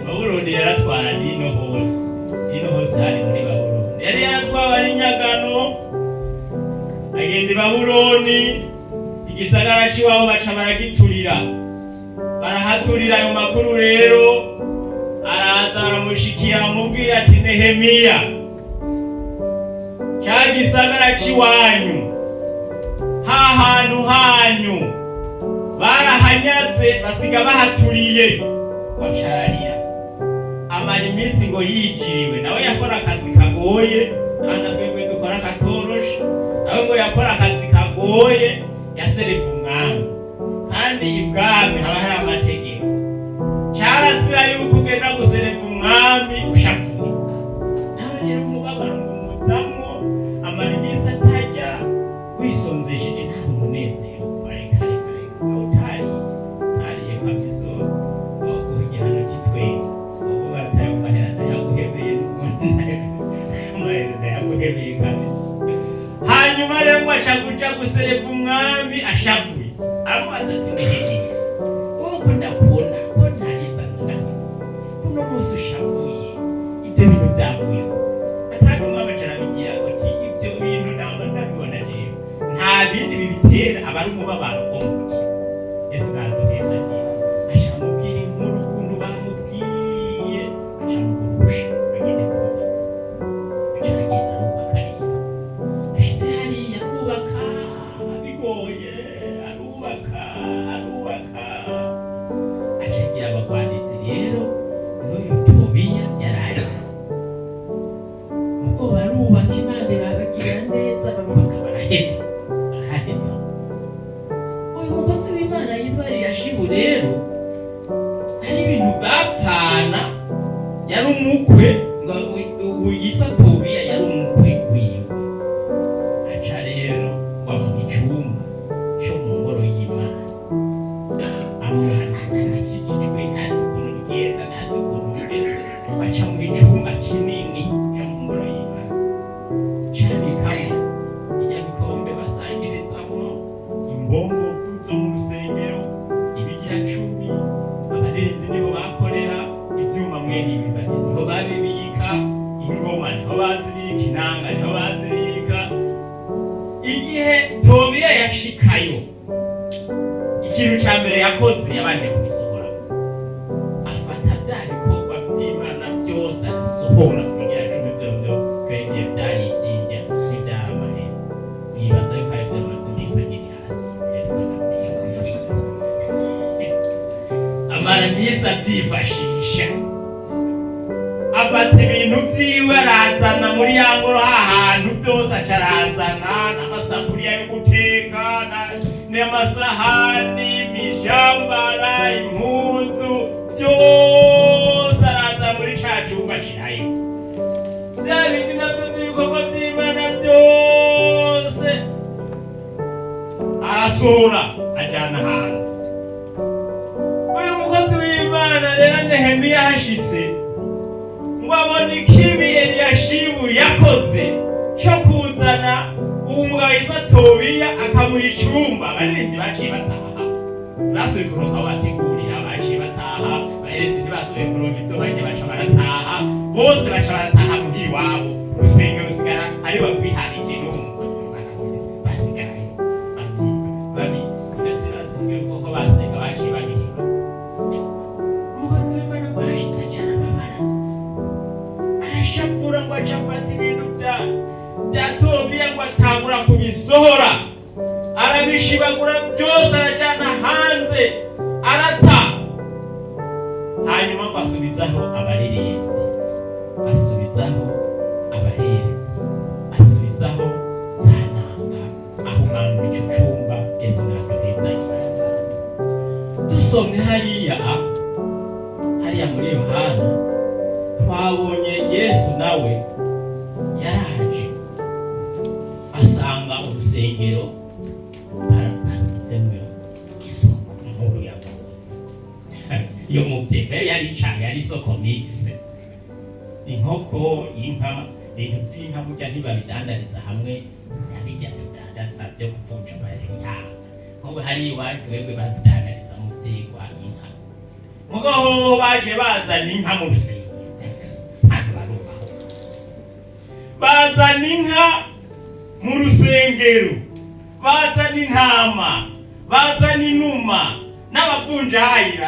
Babuloni yaratwara nino hose, nino hose hari muri Babuloni. Yari yaratwawe ari nyagano agenda i Babuloni, igisagara c'iwabo baca baragiturira, barahaturira. Ayo makuru rero araza baramushikira, amubwira ati: "Nehemiya, cya gisagara c'iwanyu, ha hantu hanyu barahanyaze, basiga bahaturiye." Wacararira, amara iminsi ngo yijiriwe. Nawe yakora akazi kagoye, nta twebwe dukora katoroshe, nawe ngo yakora akazi kagoye, yasereva umwami, kandi ibwami haba hari amategeko. Cyarazira yuko ugenda gusereva umwami ushavuye. Nawe rero umubabaro ngo umuzamwo, amara iminsi atajya, wisonzesheje, nta munezero. Reka reka reka, utariye utariye kabisa baguha igihano cy'itwengo. Ubu bataye amahera ndayaguhebeye, n'ubundi amahera ndayaguhebeye kabisa. Gusereva umwami ashavuye, aramubaza ati: "Nehemiya, wowe ko ndakubona ko ntarisa ndakuzi, kuno munsi ushavuye, ibyo bintu byavuyeho?" Kandi umwami aca arabigira ati: "Ibyo bintu ntabwo ndabibona rero, nta bindi bibitera, aba ari umubabaro wo mu mutima." Yesu ntaduheza agiye aca amubwira inkuru ukuntu bamubwiye, aca amugurusha agende kubaka. Aca aragenda arubaka. Rero ashitse hariya arubaka bigoye, arubaka, arubaka, aca agira abagwanitsi. Rero n'uyu Tobiya yari ubwo barubaka, Imana irabagira neza, barubaka baraheza, baraheza. Uyu mukozi w'Imana yitwa Eliyashibu rero hari ibintu bapfana, yari umukwe ngo uyu yitwa Tobiya yari umukwe wiwe. Aca rero bamuha icyumba cyo mu ngoro y'Imana, amuha ntarakikijwe, ntazi ukuntu bigenda, ntazi ukuntu bimeze. Baca mu icyumba kinini cyo mu ngoro y'Imana, cabikamo ijya bikombe basangirizamwo, imbombo zo mu rusengero, ibigira cumi, abarenzi niho bakorera, ivyuma mwene ibi niho babibika, ingoma niho bazibika, inanga niho bazibika. Igihe Tobiya yashikayo, ikintu ca mbere yakoze, yabanje kubisohora, afata bya bikorwa by'Imana byose abisohora. Kugira cumi vyovyo twegiye byari ivy'indya n'ivyari amahera, nibaza yuko ari vyo amaze iminsi agiri hasi, amara iminsi avyifashisha. Afata ibintu vyiwe arazana muri ya ngoro hahantu byose, aca arazana n'amasafuriya yo guteka n'amasahani, imishambara, impuzu, byose araza muri ca cumba ashirayo bya bindi navyo vy'ibikorwa vy'Imana byose, arasohora ajana hanze. Uyu mukozi w'Imana rero Nehemiya ahashitse ngo abone ikibi Eliyashibu yakoze cyo kuzana uwo mugabo yitwa Tobiya akamuha icumba. Abaririmbyi baciye bataha, basubiye kuronka aho bategurira, baciye bataha. Abaherezi ntibasubiye kuronka ivyo barya, baca barataha bose, baca barataha muhira iwabo. Urusengero rusigara ari bagwiharije n'uwo mukozi w'Imana basigarayo babi ndetse ko basenga, baciye babiheba. Umukozi w'Imana ngo arashitse aca arababara, arashavura, ngo aca afata ibintu bya Tobiya ngo atangura kubisohora, arabishibagura byose, arajana hanze, arata. Hanyuma ngo asubizaho abaririmbyi, asubizaho abaherezi, asubizaho za nanga, ahumanura ico cumba. Yesu ntaduheza. Dusomye hariya hariya muri Yohana, twabonye Yesu nawe yaraje asanga urusengero baragizemwo isoko nkuru ya Ngozi yo mu vyega, yari cane, yari isoko mixte, inkoko, inka, ibintu vy'inka burya ntibabidandariza hamwe nabirya tudandaza byo kuvunja amahera. Nk'ubu hari iwacu twebwe bazidandariza mu vyigwa inka, mugabo baje bazana inka mu rusengero, ntabwo barubaho, bazana inka mu rusengero, bazana intama, bazana inuma, n'abavunjayi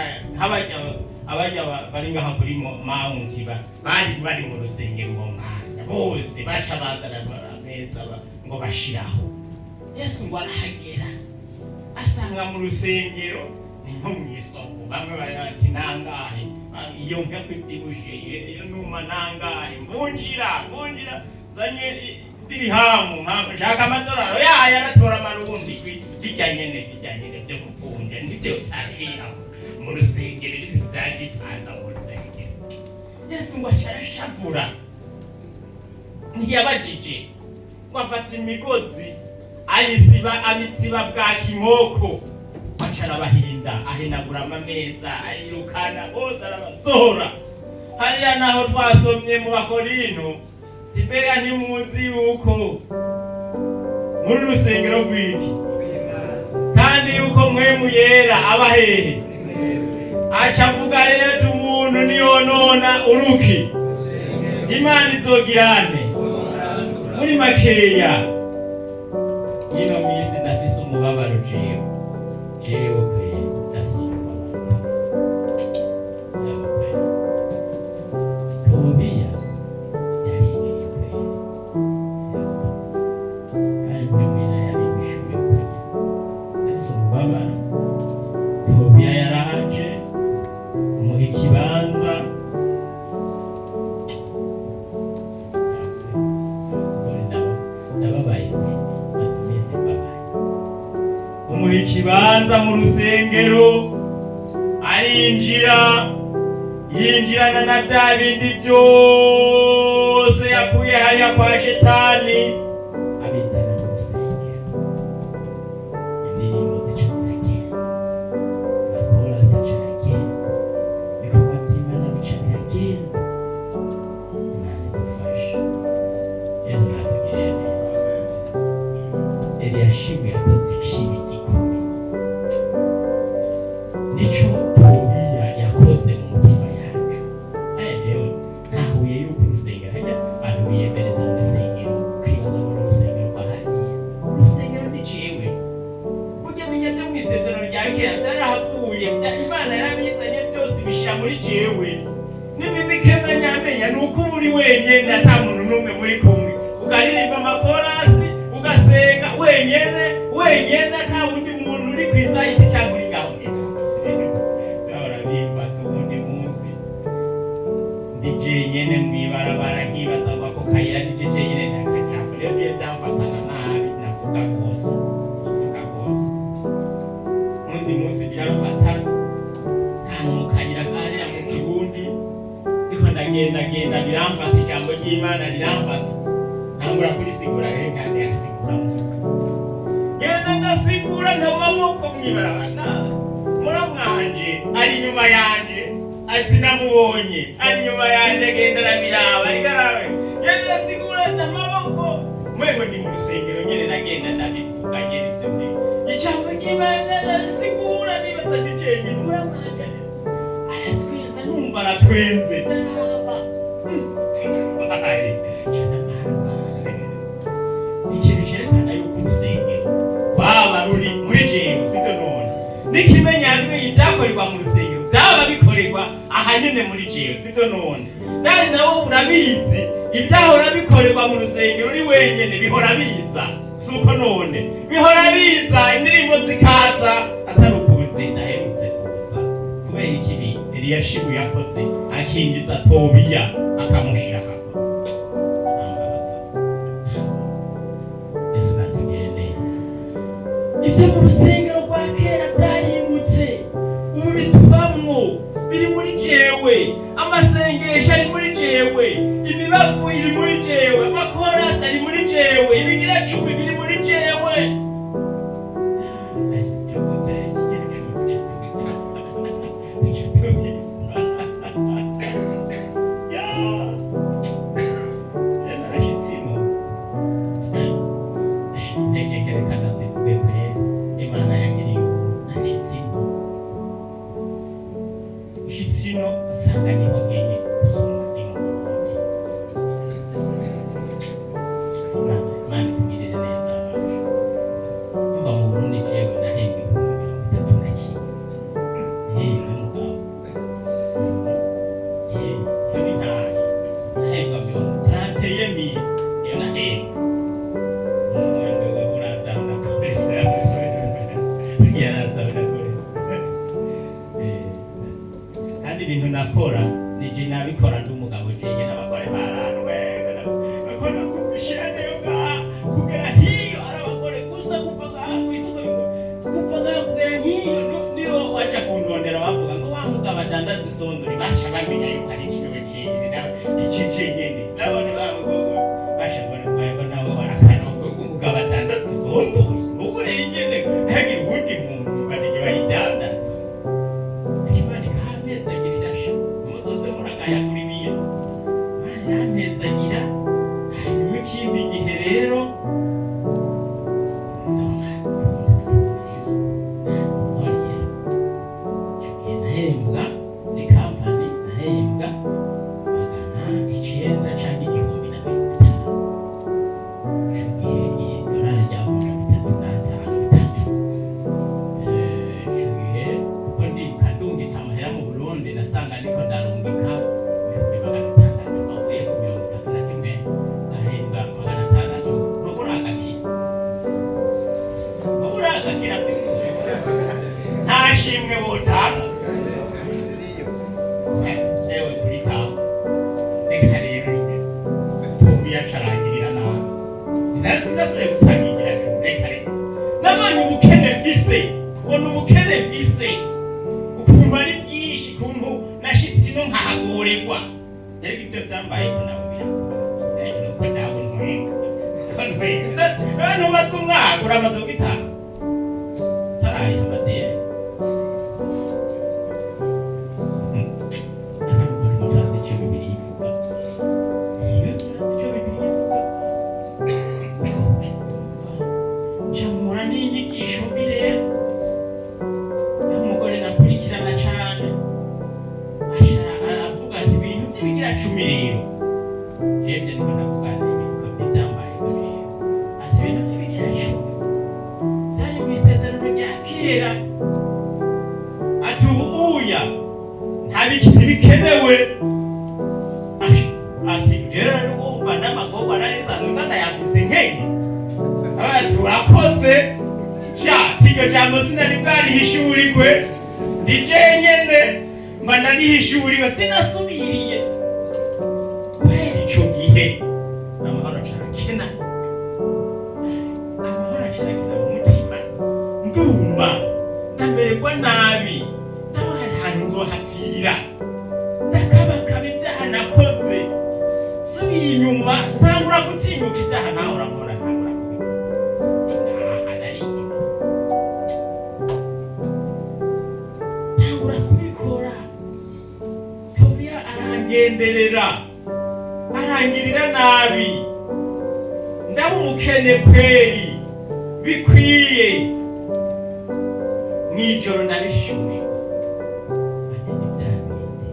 abajya bari ngaha kuri mawunti bari bari mu rusengero uwo mwanya bose baca bazana ameza ngo bashiraho. Yesu ngo arahagera asanga mu rusengero ni nko mu isoko. Bamwe bari bati: "Nangahe iyo nka kwibyibushe? Iyo numa nangahe? Mvunjira, mvunjira, zanye dirihamu, nshaka amadolari." Yaya aratora amarundi, bijya nyene, bijya nyene byo kuvunja nibyo byarira mu rusengero, nibyo byari bitanza mu rusengero. Yesu ngo aca arashavura, ntiyabajije, ngo afata imigozi ayisiba, abitsiba bwa kimoko, aca arabahinda, ahenagura amameza, ayirukana bose, arabasohora. Hariya naho twasomye mu Bakorino, mbega ntimuzi yuko Muri rusengero rw'iki? Kandi yuko Mpwemu Yera aba hehe? Aca avuga rero ati umuntu niyonona uruki, Imana izogirane. Muri makeya, ino minsi ndafise umubabaro jewe, jewe kweri ndafise umubabaro. Jewe kweri, Tobiya yarinjiye kweri, kandi Mpwemu Yera yaribishuye kweri. Ndafise umubabaro. Tobiya yaraje, muha ikibanza. Ndababaye, maze iminsi mbabaye. Umuha ikibanza mu rusengero, arinjira, yinjirana na bya bindi byose yakuye hariya kwa Shetani, abizana mu rusengero. Indirimbo zica ziragenda, amakorasi aca aragenda, ibikorwa by'Imana bica biragenda. Imana idufashe. Yesu natugirire neza. Eliyashibu yakoze ikibi gikomeye, nico Tobiya yakoze mu mutima yacu. Aya jewe ntahuye yuko urusengero hajya abantu biyemereza mu rusengero, kwibaza ngo ni urusengero rwa hariya. Urusengero ni jewe. Burya bijya byo mu isezerano rya kera byarahavuye, Imana yarabizanye byose ibishira muri jewe. N'imimikemanyamenya ni uko uba uri wenyene, ata muntu n'umwe muri kumwe, ukaririmba amakorasi, ugasenga wenyene wenyene, ata wundi muntu uri kw'isayiti cyangwa uri ngaho. Zahora bimfata. Uwundi munsi ndi jenyene mw'ibarabara, nkibaza ngo ako kayira ni je jenyene ntakajambo. Rero biye byamfatana nabi, navuga rwose, mvuga rwose. Uwundi munsi biramfata nta mu kayira kariya mu Kirundi, ndiko ndagendagenda, biramfata, ijambo ry'Imana riramfata, ntangura kurisigura. Rero kandi yasigura mvuga, genda ndasigura ntamaboko mwibarabara. Muramwanje ari inyuma yanje, asinamubonye, ari inyuma yanje, genda arabiraba, ariko arabe. Genda ndasigura ntamaboko, mwengo ndi mu rusengero nyene, nagenda ndabivuga nyene ivyo bintu. Ijambo ry'Imana ndasigura, nibaza ndi jenyene. Muramwanje aratwenza, numva aratwenze, ndaraba. Baye, ikintu cerekana yuko urusengero rwaba ruri muri jewe, sibyo none? N'ikimenyamwe ibyakorerwa mu rusengero byaba bikorerwa aha nyene muri jewe, sibyo none? Nari nawe urabizi, ibyahora bikorerwa mu rusengero uri wenyene bihora biza, si uko none? Bihora biza, indirimbo zikaza, atari ukuzi ndaherutse kuza kubera ikibi Eliyashibu yakoze, akinjiza Tobiya akamushira hamwe. Ambabaza. Yesu natugirire neza. Ivyo mu rusengero rwa kera byarimutse, ubu bituvamwo, biri muri jewe. Amasengesho ari muri jewe, imibavu iri muri jewe, amakorasi ari muri jewe, ibigira cumi biri muri jewe. Tuvuze ikigira cumi, duca tubipfa, duca tubipfa. Ya, narashitse ino, ntegekerekana zivuge kweri Imana yangiriye ubuntu. Narashitse ino, nshitse ino nsanga niho nkenye gusoma ndi mu Burundi. Imana itugirire neza abacu. Umva, mu Burundi jewe nahembwe 31,000. N'umugabo iyo ni ntahe, nahembwa 31 000, iyo nahembwa. Umwana we uraza unakoresha, yaraza unakoresha. Kandi ibintu nakora nije nabikora ndi umugabo jenyine, n'abagore barantwenga. Bakora kuva ishene yo ngaha kugera hiyo ari abagore gusa, kuva ngaha kw'isoko, kuva ngaha kugera hiyo. Niyo waja kundondera, bavuga ngo wa mugabo adandaza isondori, baca bamenya yuko ari jewe jenyine ici jenyene. Nabone babo basha mbona nabo barakanongo ko umugabo adandaza isondori ubwo nyene, ntihagire uwundi muntu banige bayidandaza. Imana ikampezagirira sha, muzoze muragaya kuri biya. Imana irampezagira. Hanyuma ikindi gihe rero Rero ibyo byambayeho nawe birakubaye, nuko nawe ntwenga ntwenga. Nawe ntumaze umwaka, uramaze kugitanga utarariha amadeni. Mutazi icyo Bibiliya ivuga. Iyo mutazi icyo Bibiliya ivuga, ncamura n'inyigisho mbi. Rero aho umugore nakurikirana cane ashara aravuga ati ibintu by'ibigira cumi. Rero jevye niko navuga nti ibintu byambayeho rero, ati ibintu by'ibigira cumi byari mu isezerano rya kera, ati ubu uya nta bikenewe. Ati rero wumva n'amagorwa nari nsanzwe ndanayafise nkenye. Ati urakoze sha, iryo jambo sinari bwarihishurirwe, ni jenyene mba narihishuriwe, sinasubiriye. Guhera ico gihe amahoro acarakena, amahoro acarakena mu mutima, nduma ndamererwa nabi, ndabona ahantu nzohapfira, ndakabakaba ibyaha nakoze, subiye inyuma ntangura gutinyuka ibyaha ntahora nkora, ntangura kubikora. Intaha nariye ntangura kubikora. Tobiya arangenderera, arangirira nabi, ndaba umukene kweri bikwiye. Mw'ijoro ndabishurirwa, ati ni bya bindi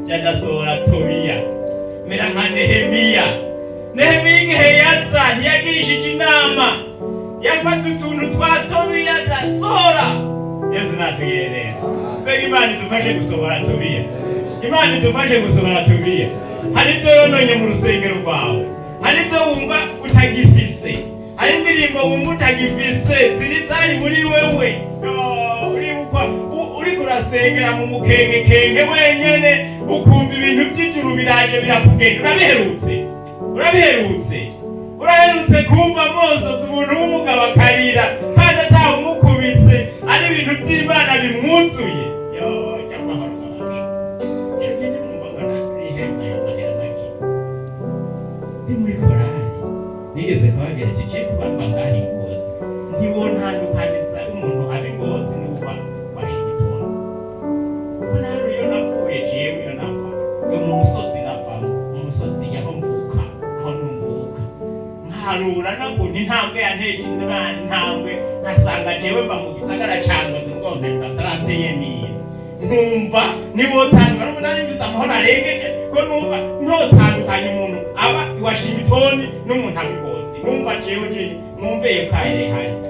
jadasohora Tobiya, mera nka Nehemiya. Nehemiya igihe yaza ntiyagirishije inama, yafata utuntu twa Tobiya adasohora. Yesu natugire neza. Mbega Imana idufashe gusohora Tobiya, Imana idufashe gusohora Tobiya. Hari ibyo yononye mu rusengero rwawe, hari ibyo wumva utagifise, hari indirimbo wumva utagifise ziri zari muri wewe. Yo, uribukwa uriko urasengera mu mukengekenge wenyene, ukumva ibintu by'ijuru biraje birakugenda. Urabiherutse, urabiherutse, uraherutse kumva mosozi umuntu w'umugabo akarira kandi atawumukubise, ari ibintu by'Imana bimwuzuye. Yo, cyangwa amahoro kabasha. Ico gihe nimwumva ngo nahemba ayo mahera make ndi muri korali, nigeze kuhagira ati je kuba mba ngaha i Ngozi, ntiwontandukaniza umuntu aba i Ngozi n'uba Washington, kuko nawe iyo napfuye, jewe iyo napfa yo mu musozi navamo, mu musozi yaho mvuka, aho numvuka, nkarura nakuntu intambwe yanteje Imana intambwe, nkasanga jewe mba mu gisagara ca Ngozi ubwo mpembwa atarateye mire, nkumva ntiwotandukana n'ubu nari mfise amahoro arengeje ko numva ntotandukanye umuntu aba i Washington n'umuntu aba i Ngozi. Numva jewe je numveye ko hari,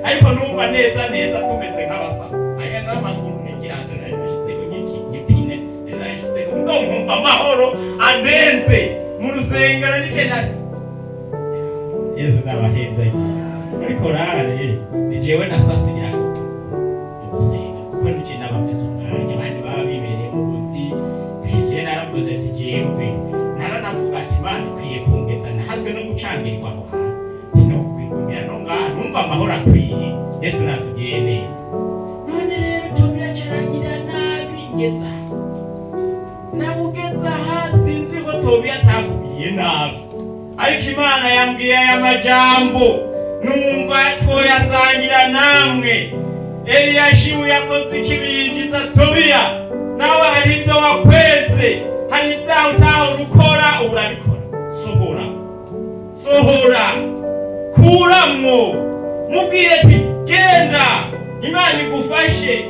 ariko numva neza neza tumeze nk'abasa aya n'amaguru n'ikirato nari nashitseko nk'iki nk'ipine nari nashitseko, mugabo nkumva amahoro andenze mu rusengero nije na Yesu nabaheza iki muri korale ni jewe nasasirira mu gusenga, kuko nije naba mfise umwanya, abandi baba bibereye mu buzi. Jewe naravuze ati jewe naranavuga ati Imana ikwiye kungeza nahazwe no gucangirirwa aho hantu, sinokwigumira no ngaha numva amahoro akwiye. Yesu natugiriye neza. None rero Tobiya acarangira nabi, ngeza nawe ugeze aha, sinzi ko Tobiya atakubwiye nabi, ariko Imana yambwiye aya majambo, numva twoyasangira namwe. Eliyashibu yakoze ikibi, yinjiza Tobiya. Nawe hari ibyo wakweze, hari ibyaha utahora ukora, ubu urabikora. Sohora, sohora, kuramwo, mubwire ati genda Imana igufashe.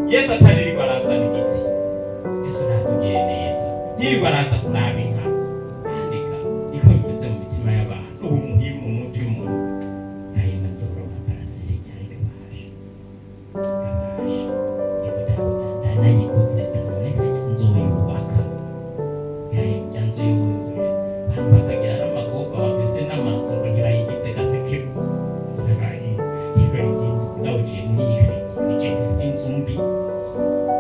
Yesu atanirirwa arazana igitsi. Yesu natugire neza, ntirirwa araza kuraba inka andika niko bimeze mu mitima y'abantu. Ubu muhimu mu mutima nayo nzoronka paraseri ryari kabasha kabasha nayiguze, none nzoyubaka yari nzu y'ubuyobozi, abantu bakagira n'amagorwa bafise n'amazu ngo ntibayigize gaseke ntibayigize. Nawe uciye muri iyi karitsiye nije mfise inzu mbi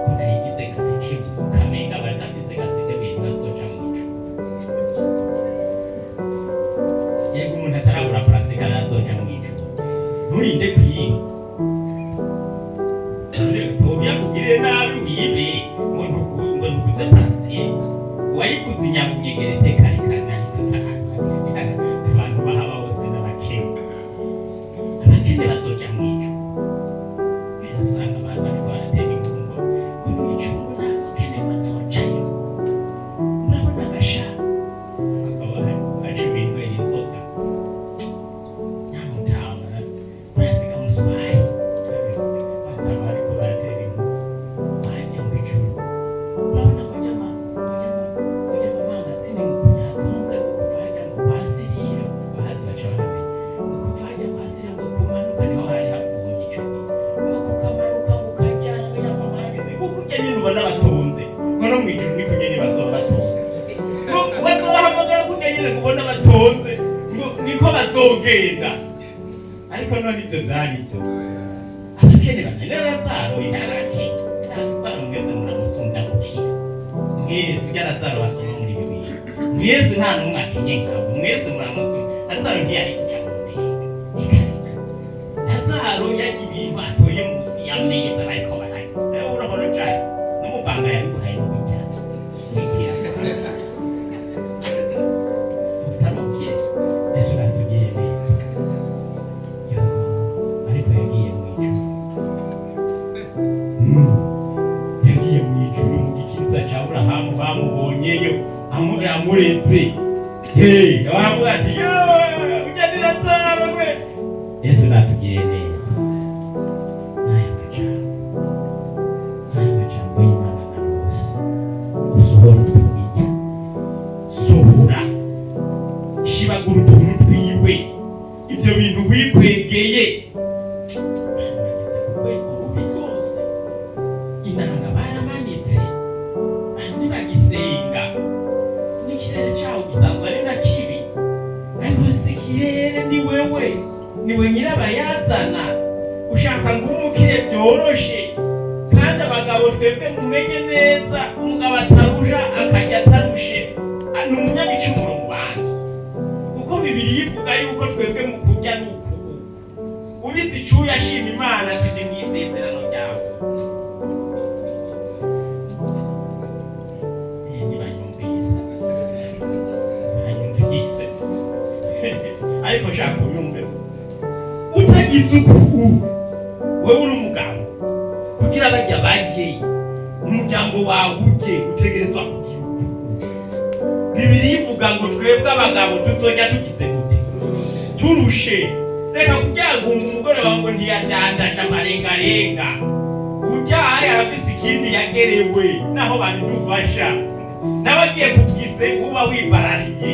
ko nayigize gaseke, kamenga badafise gaseke bwe ntibazoja mu ijuru. Ubaye bataba ariko baratera inkuru wajya mu ijuru, urabona ko jya mamangazini ngo ntatonze ngo kuva hajya ngo kwa Siriro, bahazi baca bahamenya ngo kuva hajya kwa Siriro ngo kumanuka niho hari havuye ico gihe, ngo kukamanuka ngo ukajyana ngo ya mamangazini ngo kurya nyine ubona batonze, ngo no mu ijuru niko nyine bazoba batonze, ngo bazobahamagara kurya nyine ngo ubona batonze, ngo niko bazogenda. Ariko none ibyo byari byo abakene batari Lazaro yarakenye. Lazaro mwese muramutsumvya gukira, mwese urya Lazaro basoma muri Bibiliya, mwese nta n'umwe akenye nkawe, mwese muramusumvya. Lazaro ntiyari kuja mu ndege, reka reka. Lazaro yarya ibintu atoye musi y'ameza bariko bararya. Sewe urahora ujayo n'umuganga yabiguhaye n'ubijya wigira utarukire. Yesu natugiriye neza. Ya, ariko yagiye mu ijuru. Yagiye mu ijuru mu gikiriza cya Aburahamu, bamubonyeyo amuretse. Hey, baravuga ati "Yewe, ujya ni Lazaro we." Yesu natugiriye neza. N'aya majambo, n'aya majambo y'Imana na rwose usohora utubiya, sohora, shibagura utuntu twiwe, ibyo bintu wikwegeye. Bageze ku rwego rubi rwose, inanga baramanitse, ntibagisenga, n'ikirere cyaho gisanzwe ari na kibi, ariko si ikirere, ni wewe, niwe nyirabayazana. Ushaka ngo umukire byoroshe, kandi abagabo twebwe mumenye neza, umugabo atarusha akajya atarushe ni umunyabicumuro mu bandi, kuko Bibiliya ivuga yuko twebwe mu kurya ni ukubu ubizi icuya ashima Imana ati ndi mu isezerano ryawe. Ntibanyumvise, ntibanyumvise, ariko nshaka unyumve. Utagize uku, wewe uri umugabo, kugira bajya barye, umuryango wawe urye, utegerezwa kugira uku. Bibiliya ivuga ngo twebwe abagabo tuzojya tugize gute? Turushe. Reka kuryagunga umugore wawe ngo ntiyadandaje amarengarenga, ujyaye arafise ikindi yagerewe, naho babidufasha n'abagiye kugise uba wibarariye,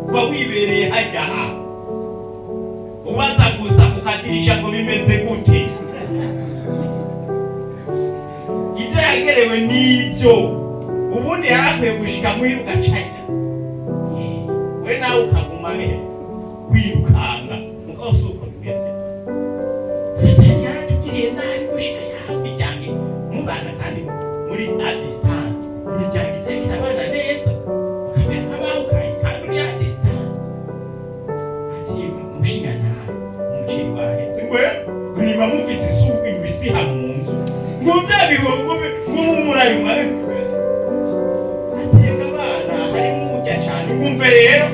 uba wibereye hajya aha, ubaza gusa kukadirisha ngo bimeze gute. Ibyo yagerewe nibyo, ubundi yarakwiye gushika muhira ugacanya, we nawe ukaguma wirukanga, mugabo si uko bimeze. Satani yaratugiriye nabi gushika yaho imiryango mubana kandi muri à distance, imiryango itariko irabana neza, ukamera nk'abawukaye kandi uri à distance. Ati mushinga nawe umuceri waheze, ngwe niba mufise isuku ibisiha mu nzu, ngo bya bihombo ngo murayuma, ateka abana harimo urya cane, ngumve rero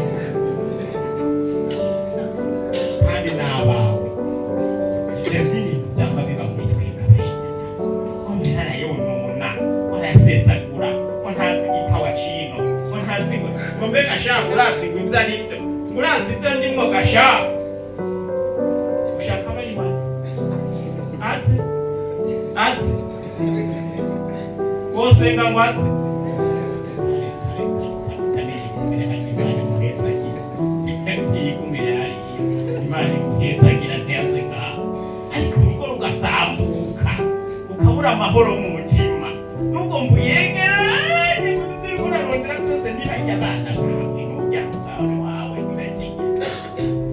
kandi n'abawe. Ivyo n'ibintu vyama biba muri twebwe abashinga, ombe arayonona, arayasesagura, ngo ntazi igipawa cino, ngo ntazi ngo mbega sha, ngo urazi ngo ivyo ari vyo, ngo urazi ivyo ndimwo gasha. Ushaka abari wazi aze aze wosenga ngo aze. Imana imuhezagira ntiyaze ngaho, ariko urugo rugasambuka, ukabura amahoro mu mutima, nubwo mbuyegeranye turiko urarondera byose, ntibajya abana bawe n'umuryango wawe ntibajya,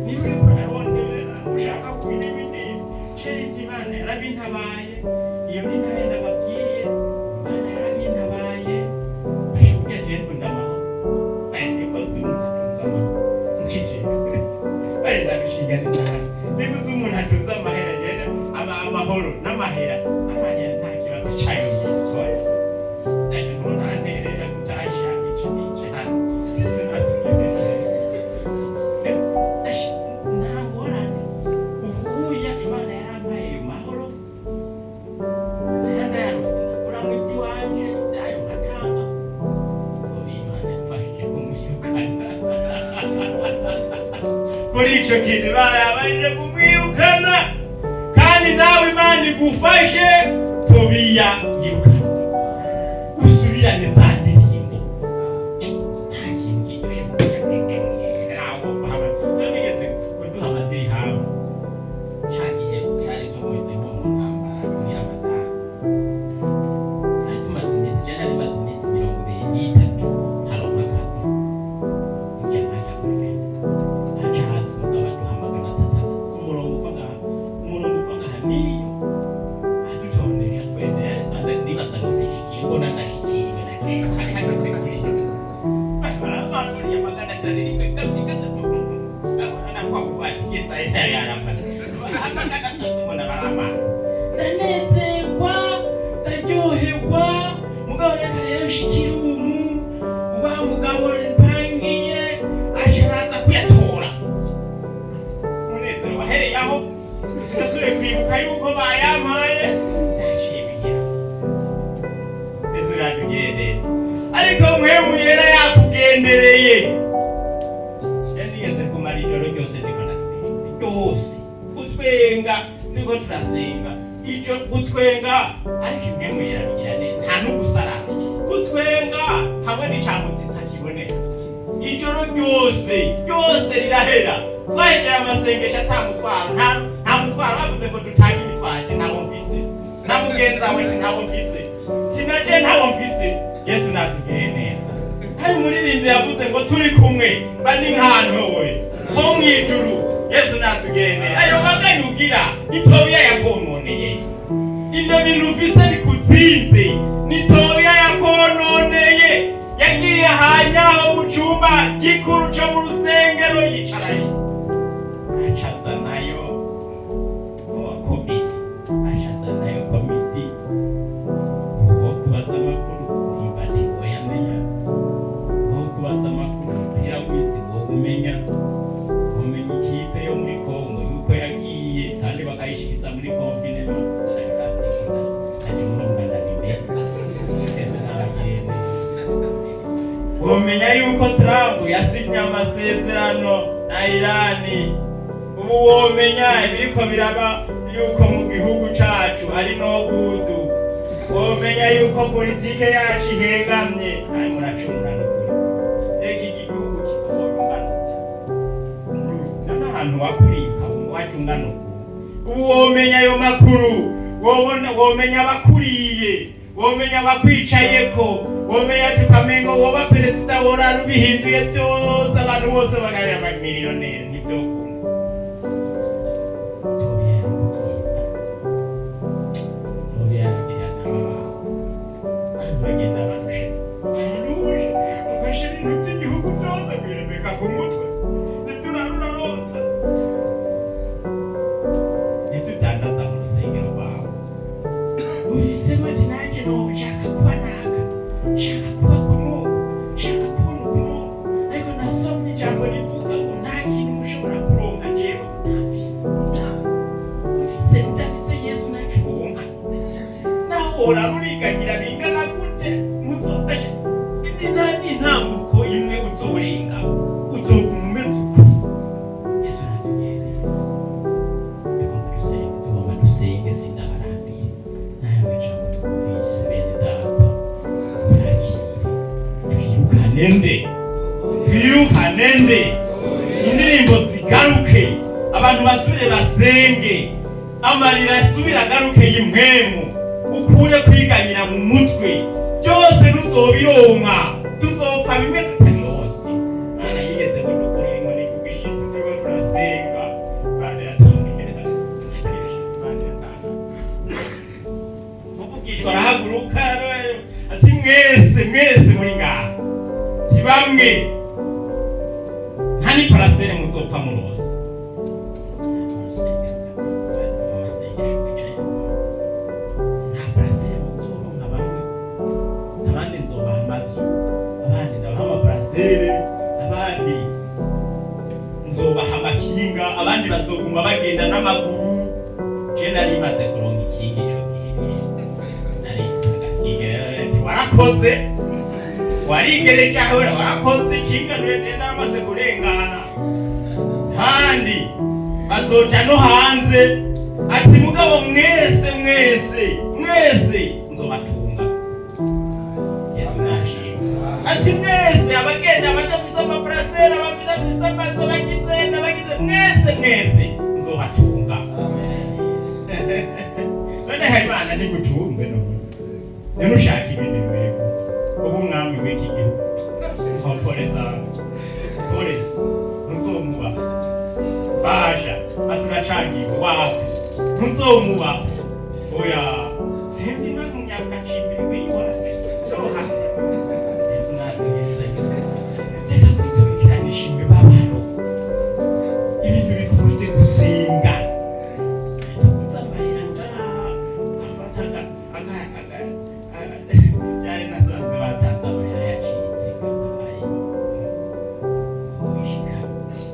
niba uriko urarondera ushaka kugira ibindi. Chéri, Imana yarabintabaye, iyo ni ntahe ndababwiye, Imana yarabintabaye. Asha burya jewe nkunda amahoro, niko nzi umuntu atunze amahoro, nije bari ndabishinga ntahe, niba uzi umuntu atunze amahera rero amahoro n'amahera, amahera nta kibazo cayo yitwaye. Ndaje ntunanterera kutasha ici n'ici hano. Nta ngorane. Ubuya Imana yarampaye ayo mahoro, yarandayarose, ndakuramwo ivy'iwanje, ivyayo nkatanga. Imana yamfashije kumwirukana kuri ico kintu, barabarije kumwirukana. Kandi Kandi nawe Imana igufashe, Tobiya yirukana, usubirane za ndirimbo. Nta kintu kiryoshe mu kuja aho bigeze kuduha amadirihamu. Ca gihe cari tumeze nko mu ntambara muri Ramadani, twari tumaze iminsi, je nari maze iminsi 23 ntaronka akazi. Njya nkaja kuri bene, haca haza umugabo aduha 300, umurongo uva ngaha, umurongo uva ngaha, niyo adutondesha twese. Yari ndibaza ngo sishikiye, mbona ndashikiriwe na kera hari hageze kuri baramara buriya 300, rimwe, kabiri, gatatu, ndabona kwa kubatigeza yarafata 300, mbona baramara, ndanezerwa, ndaryoherwa. Mugabo reka rero nshikire umu wa mugabo mpangiye, asharaza kuyatora. Umunezero wahereye aho, nasubiye kwibuka yuko bayampaye, byaciye bigera. Yesu yatugendeye, ariko Mpwemu Yera yakugendereye. Nigeze kumara ijoro ryose ndiko ndatwenga, ryose gutwenga, turiko turasenga ijoro gutwenga, ariko Impwemu Yera bigira neza, nta n'ugusarara, gutwenga hamwe n'icamutsitsa kiboneka. Ijoro ryose ryose rirahera, twahejeje amasengesho ata mutwaro, nta mutwaro. Bavuze ngo dutange imitwaro, ati ntawo mfise, na mugenzi wawe ati ntawo mfise, ati na je ntawo mfise. Yesu natugiriye neza. Hari umuririmbyi yavuze ngo turi kumwe mba ni nkantowe ho mu ijuru. Yesu natugiriye neza. Ayo maganya ugira ni Tobiya yakononeye. Ibyo bintu ufise bikuzinze ni Tobiya yakononeye. Yagiye hanyaho mu cumba gikuru co mu rusengero, yicarayo, acazanayo wa komidi, acazanayo komidi wo kubaza amakuru ntimbati woyamenya, wo kubaza amakuru umupira w'isi wo umenya, umenya ikipe yo muri Kongo yuko yagiye kandi bakayishikiza muri confinement. Ati murumva ndabimenya. Yesu ntabagende. Womenya yuko Trump yasinye amasezerano na Irani. Ubu womenya ibiriko biraba yuko mu gihugu cacu ari no gudu. Womenya yuko politike yacu ihengamye. Ari muracumura n'ukuri. Eki igihugu kikubonye ungana uku, n'ahantu wakuriye wacu ungana uku. Ubu womenya ayo makuru, wobona, womenya abakuriye, womenya abakwicayeko, womenya ati ukamengo woba perezida, worara ubihinduye byose, abantu bose bakaba abamiliyoneri. Ntibyokunda. Tobiya yaramubwira, Tobiya yarabwira n'aba bagenda barushe, bararuje, ufashe ibintu by'igihugu byose wirembeka ku mutwe, ntiturara urarota, nibyo udandaza mu rusengero rwawe. Uhisemo ati nanjye nshaka kuba naka, nshaka kuba kunuku, nshaka kubona ukunuku, ariko nasomye ijambo rivuga ngo nta kintu mushobora kuronka jewe utafise. Ufise udafise Yesu ntaco uronka, naho worara urigagira bingana gute, muzofashe nta n'intambuko imwe uzorenga, uzoguma umeze uko. Yesu natugiriye neza. Tugomba dusenge, tugomba dusenge, sindabarambire n'aya majambo twumvise. Bene data, yakire, twirukane nde? Twirukane nde? Indirimbo zigaruke, abantu basubire basenge, amarira asubire agaruke y'impwemu. Ukure kwiganyira mu mutwe, byose ntuzobironka, tuzopfa bimwe tutabironse. Mana yigeze kudukurira inkoni ku gishitsi, turiko turasenga, Mana iratubwira, Imana iratanga muvugishwa, arahaguruka ati mwese mwese muri ngaha, ati bamwe nta n'iparasere muzopfa murose. Nta parasere muzoronka bamwe, abandi nzobaha amazu, abandi ndabaha amaparasere, abandi nzobaha amakinga, abandi bazoguma bagenda n'amaguru. Je nari maze kuronka ikinga ico gihe, nari agakinga. Ati warakoze, warigereje aho, warakoze ikinga namaze kurengana, kandi bazoja no hanze. Ati mugabo mwese mwese mwese nzobatunga. Yesu nashimwe. Ati mwese abagenda, abadafise amaparasera, abadafise amazu, abagize n'abagize, mwese mwese nzobatunga. None Imana ntigutunze none? None ushaka ibindi bibiri? Ubu umwami w'iki gihugu, pole sana, pole, ntuzomuba basha. Aturacangiwe wapi, ntuzomuba. Oya, sinzi nka munyakacimbiri w'iwacu. Soha. Yesu natugeze. Reka kwitubikiranisha imibabaro, ibintu bikunze gusenga. Tuguze amahera ngaha, afata byari nasanze batanze amahera yacitse. Wishika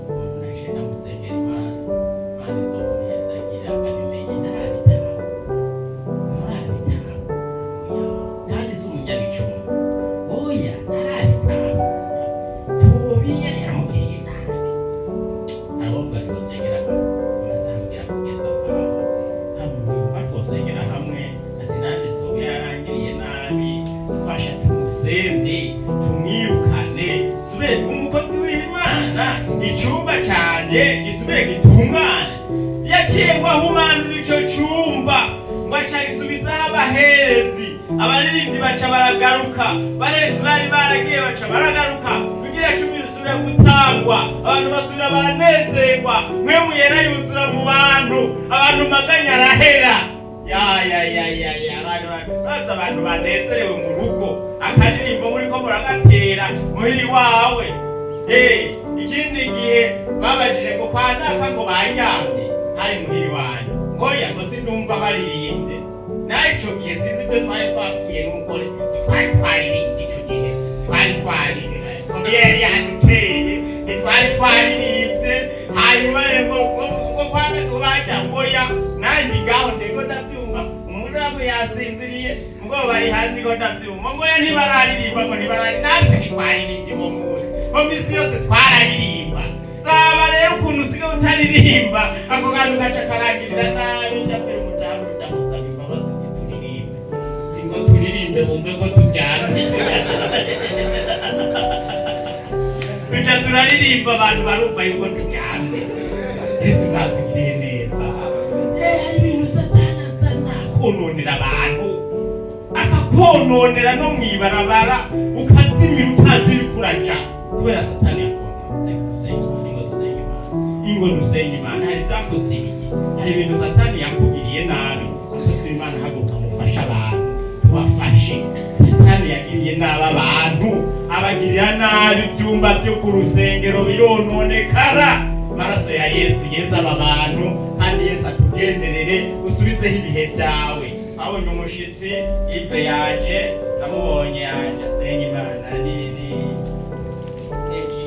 umuntu aje ndamusengera, Imana, Imana izomuhezagira abimenye. Ntarabitaho, nturabitaho. Oya, kandi si umunyabicumu. Oya, ntarabitaho. Tobiya yaramugiriye nabi. Aravuga ntibosengera hamwe amasaha mbwira kugeza aho hamwe batwosengera hamwe. Ati nanjye Tobiya yarangiriye nabi, fasha tumusende tumwirukane, subire umukozi w'Imana, icumba canje gisubire gitungane. Yaciye ngo ahumanure ico cumba, ngo aca gisubizaho abaherezi, abaririmbyi baca baragaruka, barezi bari baragiye baca baragaruka, bigira cumi bisubira gutangwa, abantu basubira baranezerwa, Mpwemu Yera yuzura mu bantu, abantu maganya arahera. Ya ya ya ya ya, abantu baza, abantu banezerewe mu rugo, akaririmbo muriko muragatera muhiri wawe. Ikindi gihe babajije ngo kwa naka ngo baryamye hari muhiri wanyu, ngoya ngo sindumva baririmbye. Nawe ico gihe sinzi ibyo twari twapfuye n'umugore, twari twaririmbye ico gihe, twari twaririmbye, yari yaduteye, ntitwari twaririmbye. Hanyuma rero ngo kwa ngo bajya, ngoya nanjye ngaho ndiko ndabyumva, umuramu yasinziriye, ngo bari hanze, ngo ndabyumva, ngoya ntibararirimba, ngo ntibarari, natwe ntitwaririmbye uwo munsi. Mu misi yose twararirimba. Raba rero ukuntu usigaye utaririmba, ako kantu gaca karangirira nabi. Njya umudamu ndamusaba imbabazi, ati turirimbe, ati ngo turirimbe bumve ko turyamye. Tuca turaririmba, abantu barumva yuko turyamye. Yesu natugiriye neza. Hari ibintu Satani azana akononera abantu, akakononera no mw'ibarabara, ukazimira utazi iriko uraja kubera Satani yakonona. Ingo dusenge Imana, ingo dusenge Imana. Hari ivyakuzimiye, hari ibintu Satani yakugiriye nabi. Akoze Imana, haguruka mufashe abantu, tubafashe. Satani yagiriye nabi abantu, abagirira nabi, ibyumba byo ku rusengero birononekara. Amaraso ya Yesu yeza aba bantu, kandi Yesu atugenderere, usubizeho ibihe byawe. Twabonye umushitsi Ive yaje, namubonye yaje asenga Imana. Ni neki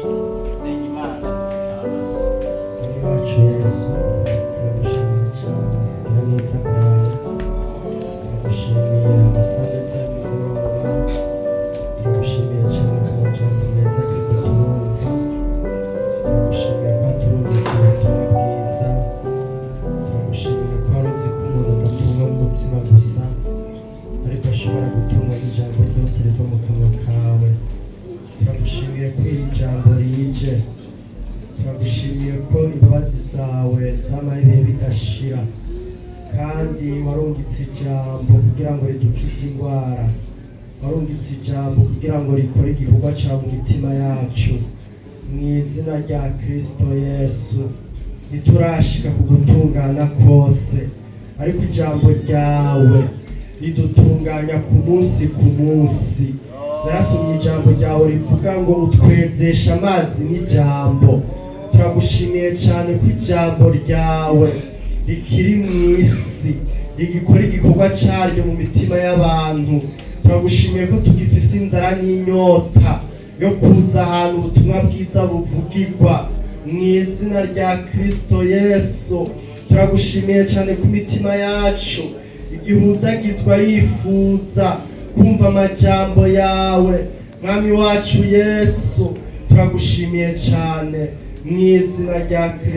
senga Imana. Wacu Yesu, turagushimiye cyane kugira neza kwawe, turagushimiye amasaha meza y'umugoroba, turagushimiye cyane ku majambo meza turiko turumva, turagushimiye ko waturungikiye ubutumwa bwiza, turagushimiye ko wari uzi ko umuntu adatungwa n'umutsima gusa, ariko ashobora gutungwa n'ijambo ryose riva mu kanwa kawe. Turagushimiye ko iri jambo rije, turagushimiye ko imbabazi zawe zamaye ibihe bidashira, kandi warungitse ijambo kugira ngo ridukize indwara, warungitse ijambo kugira ngo rikore igikorwa cyawe mu mitima yacu. Mu izina rya Kristo Yesu, ntiturashika ku gutungana kose, ariko ijambo ryawe ridutunganya ku munsi ku munsi. Narasomye ijambo ryawe rivuga ngo utwezesha amazi n'ijambo. Turagushimiye cyane ko ijambo ryawe rikiri mu isi, rigikora igikorwa cyaryo mu mitima y'abantu. Turagushimiye ko tugifise inzara n'inyota yo kuza ahantu ubutumwa bwiza buvugirwa. Mu izina rya Kristo Yesu, turagushimiye cyane ku mitima yacu igihuzagizwa yifuza kumva amajambo yawe. Mwami wacu Yesu, turagushimiye cyane mu izina rya Kristo.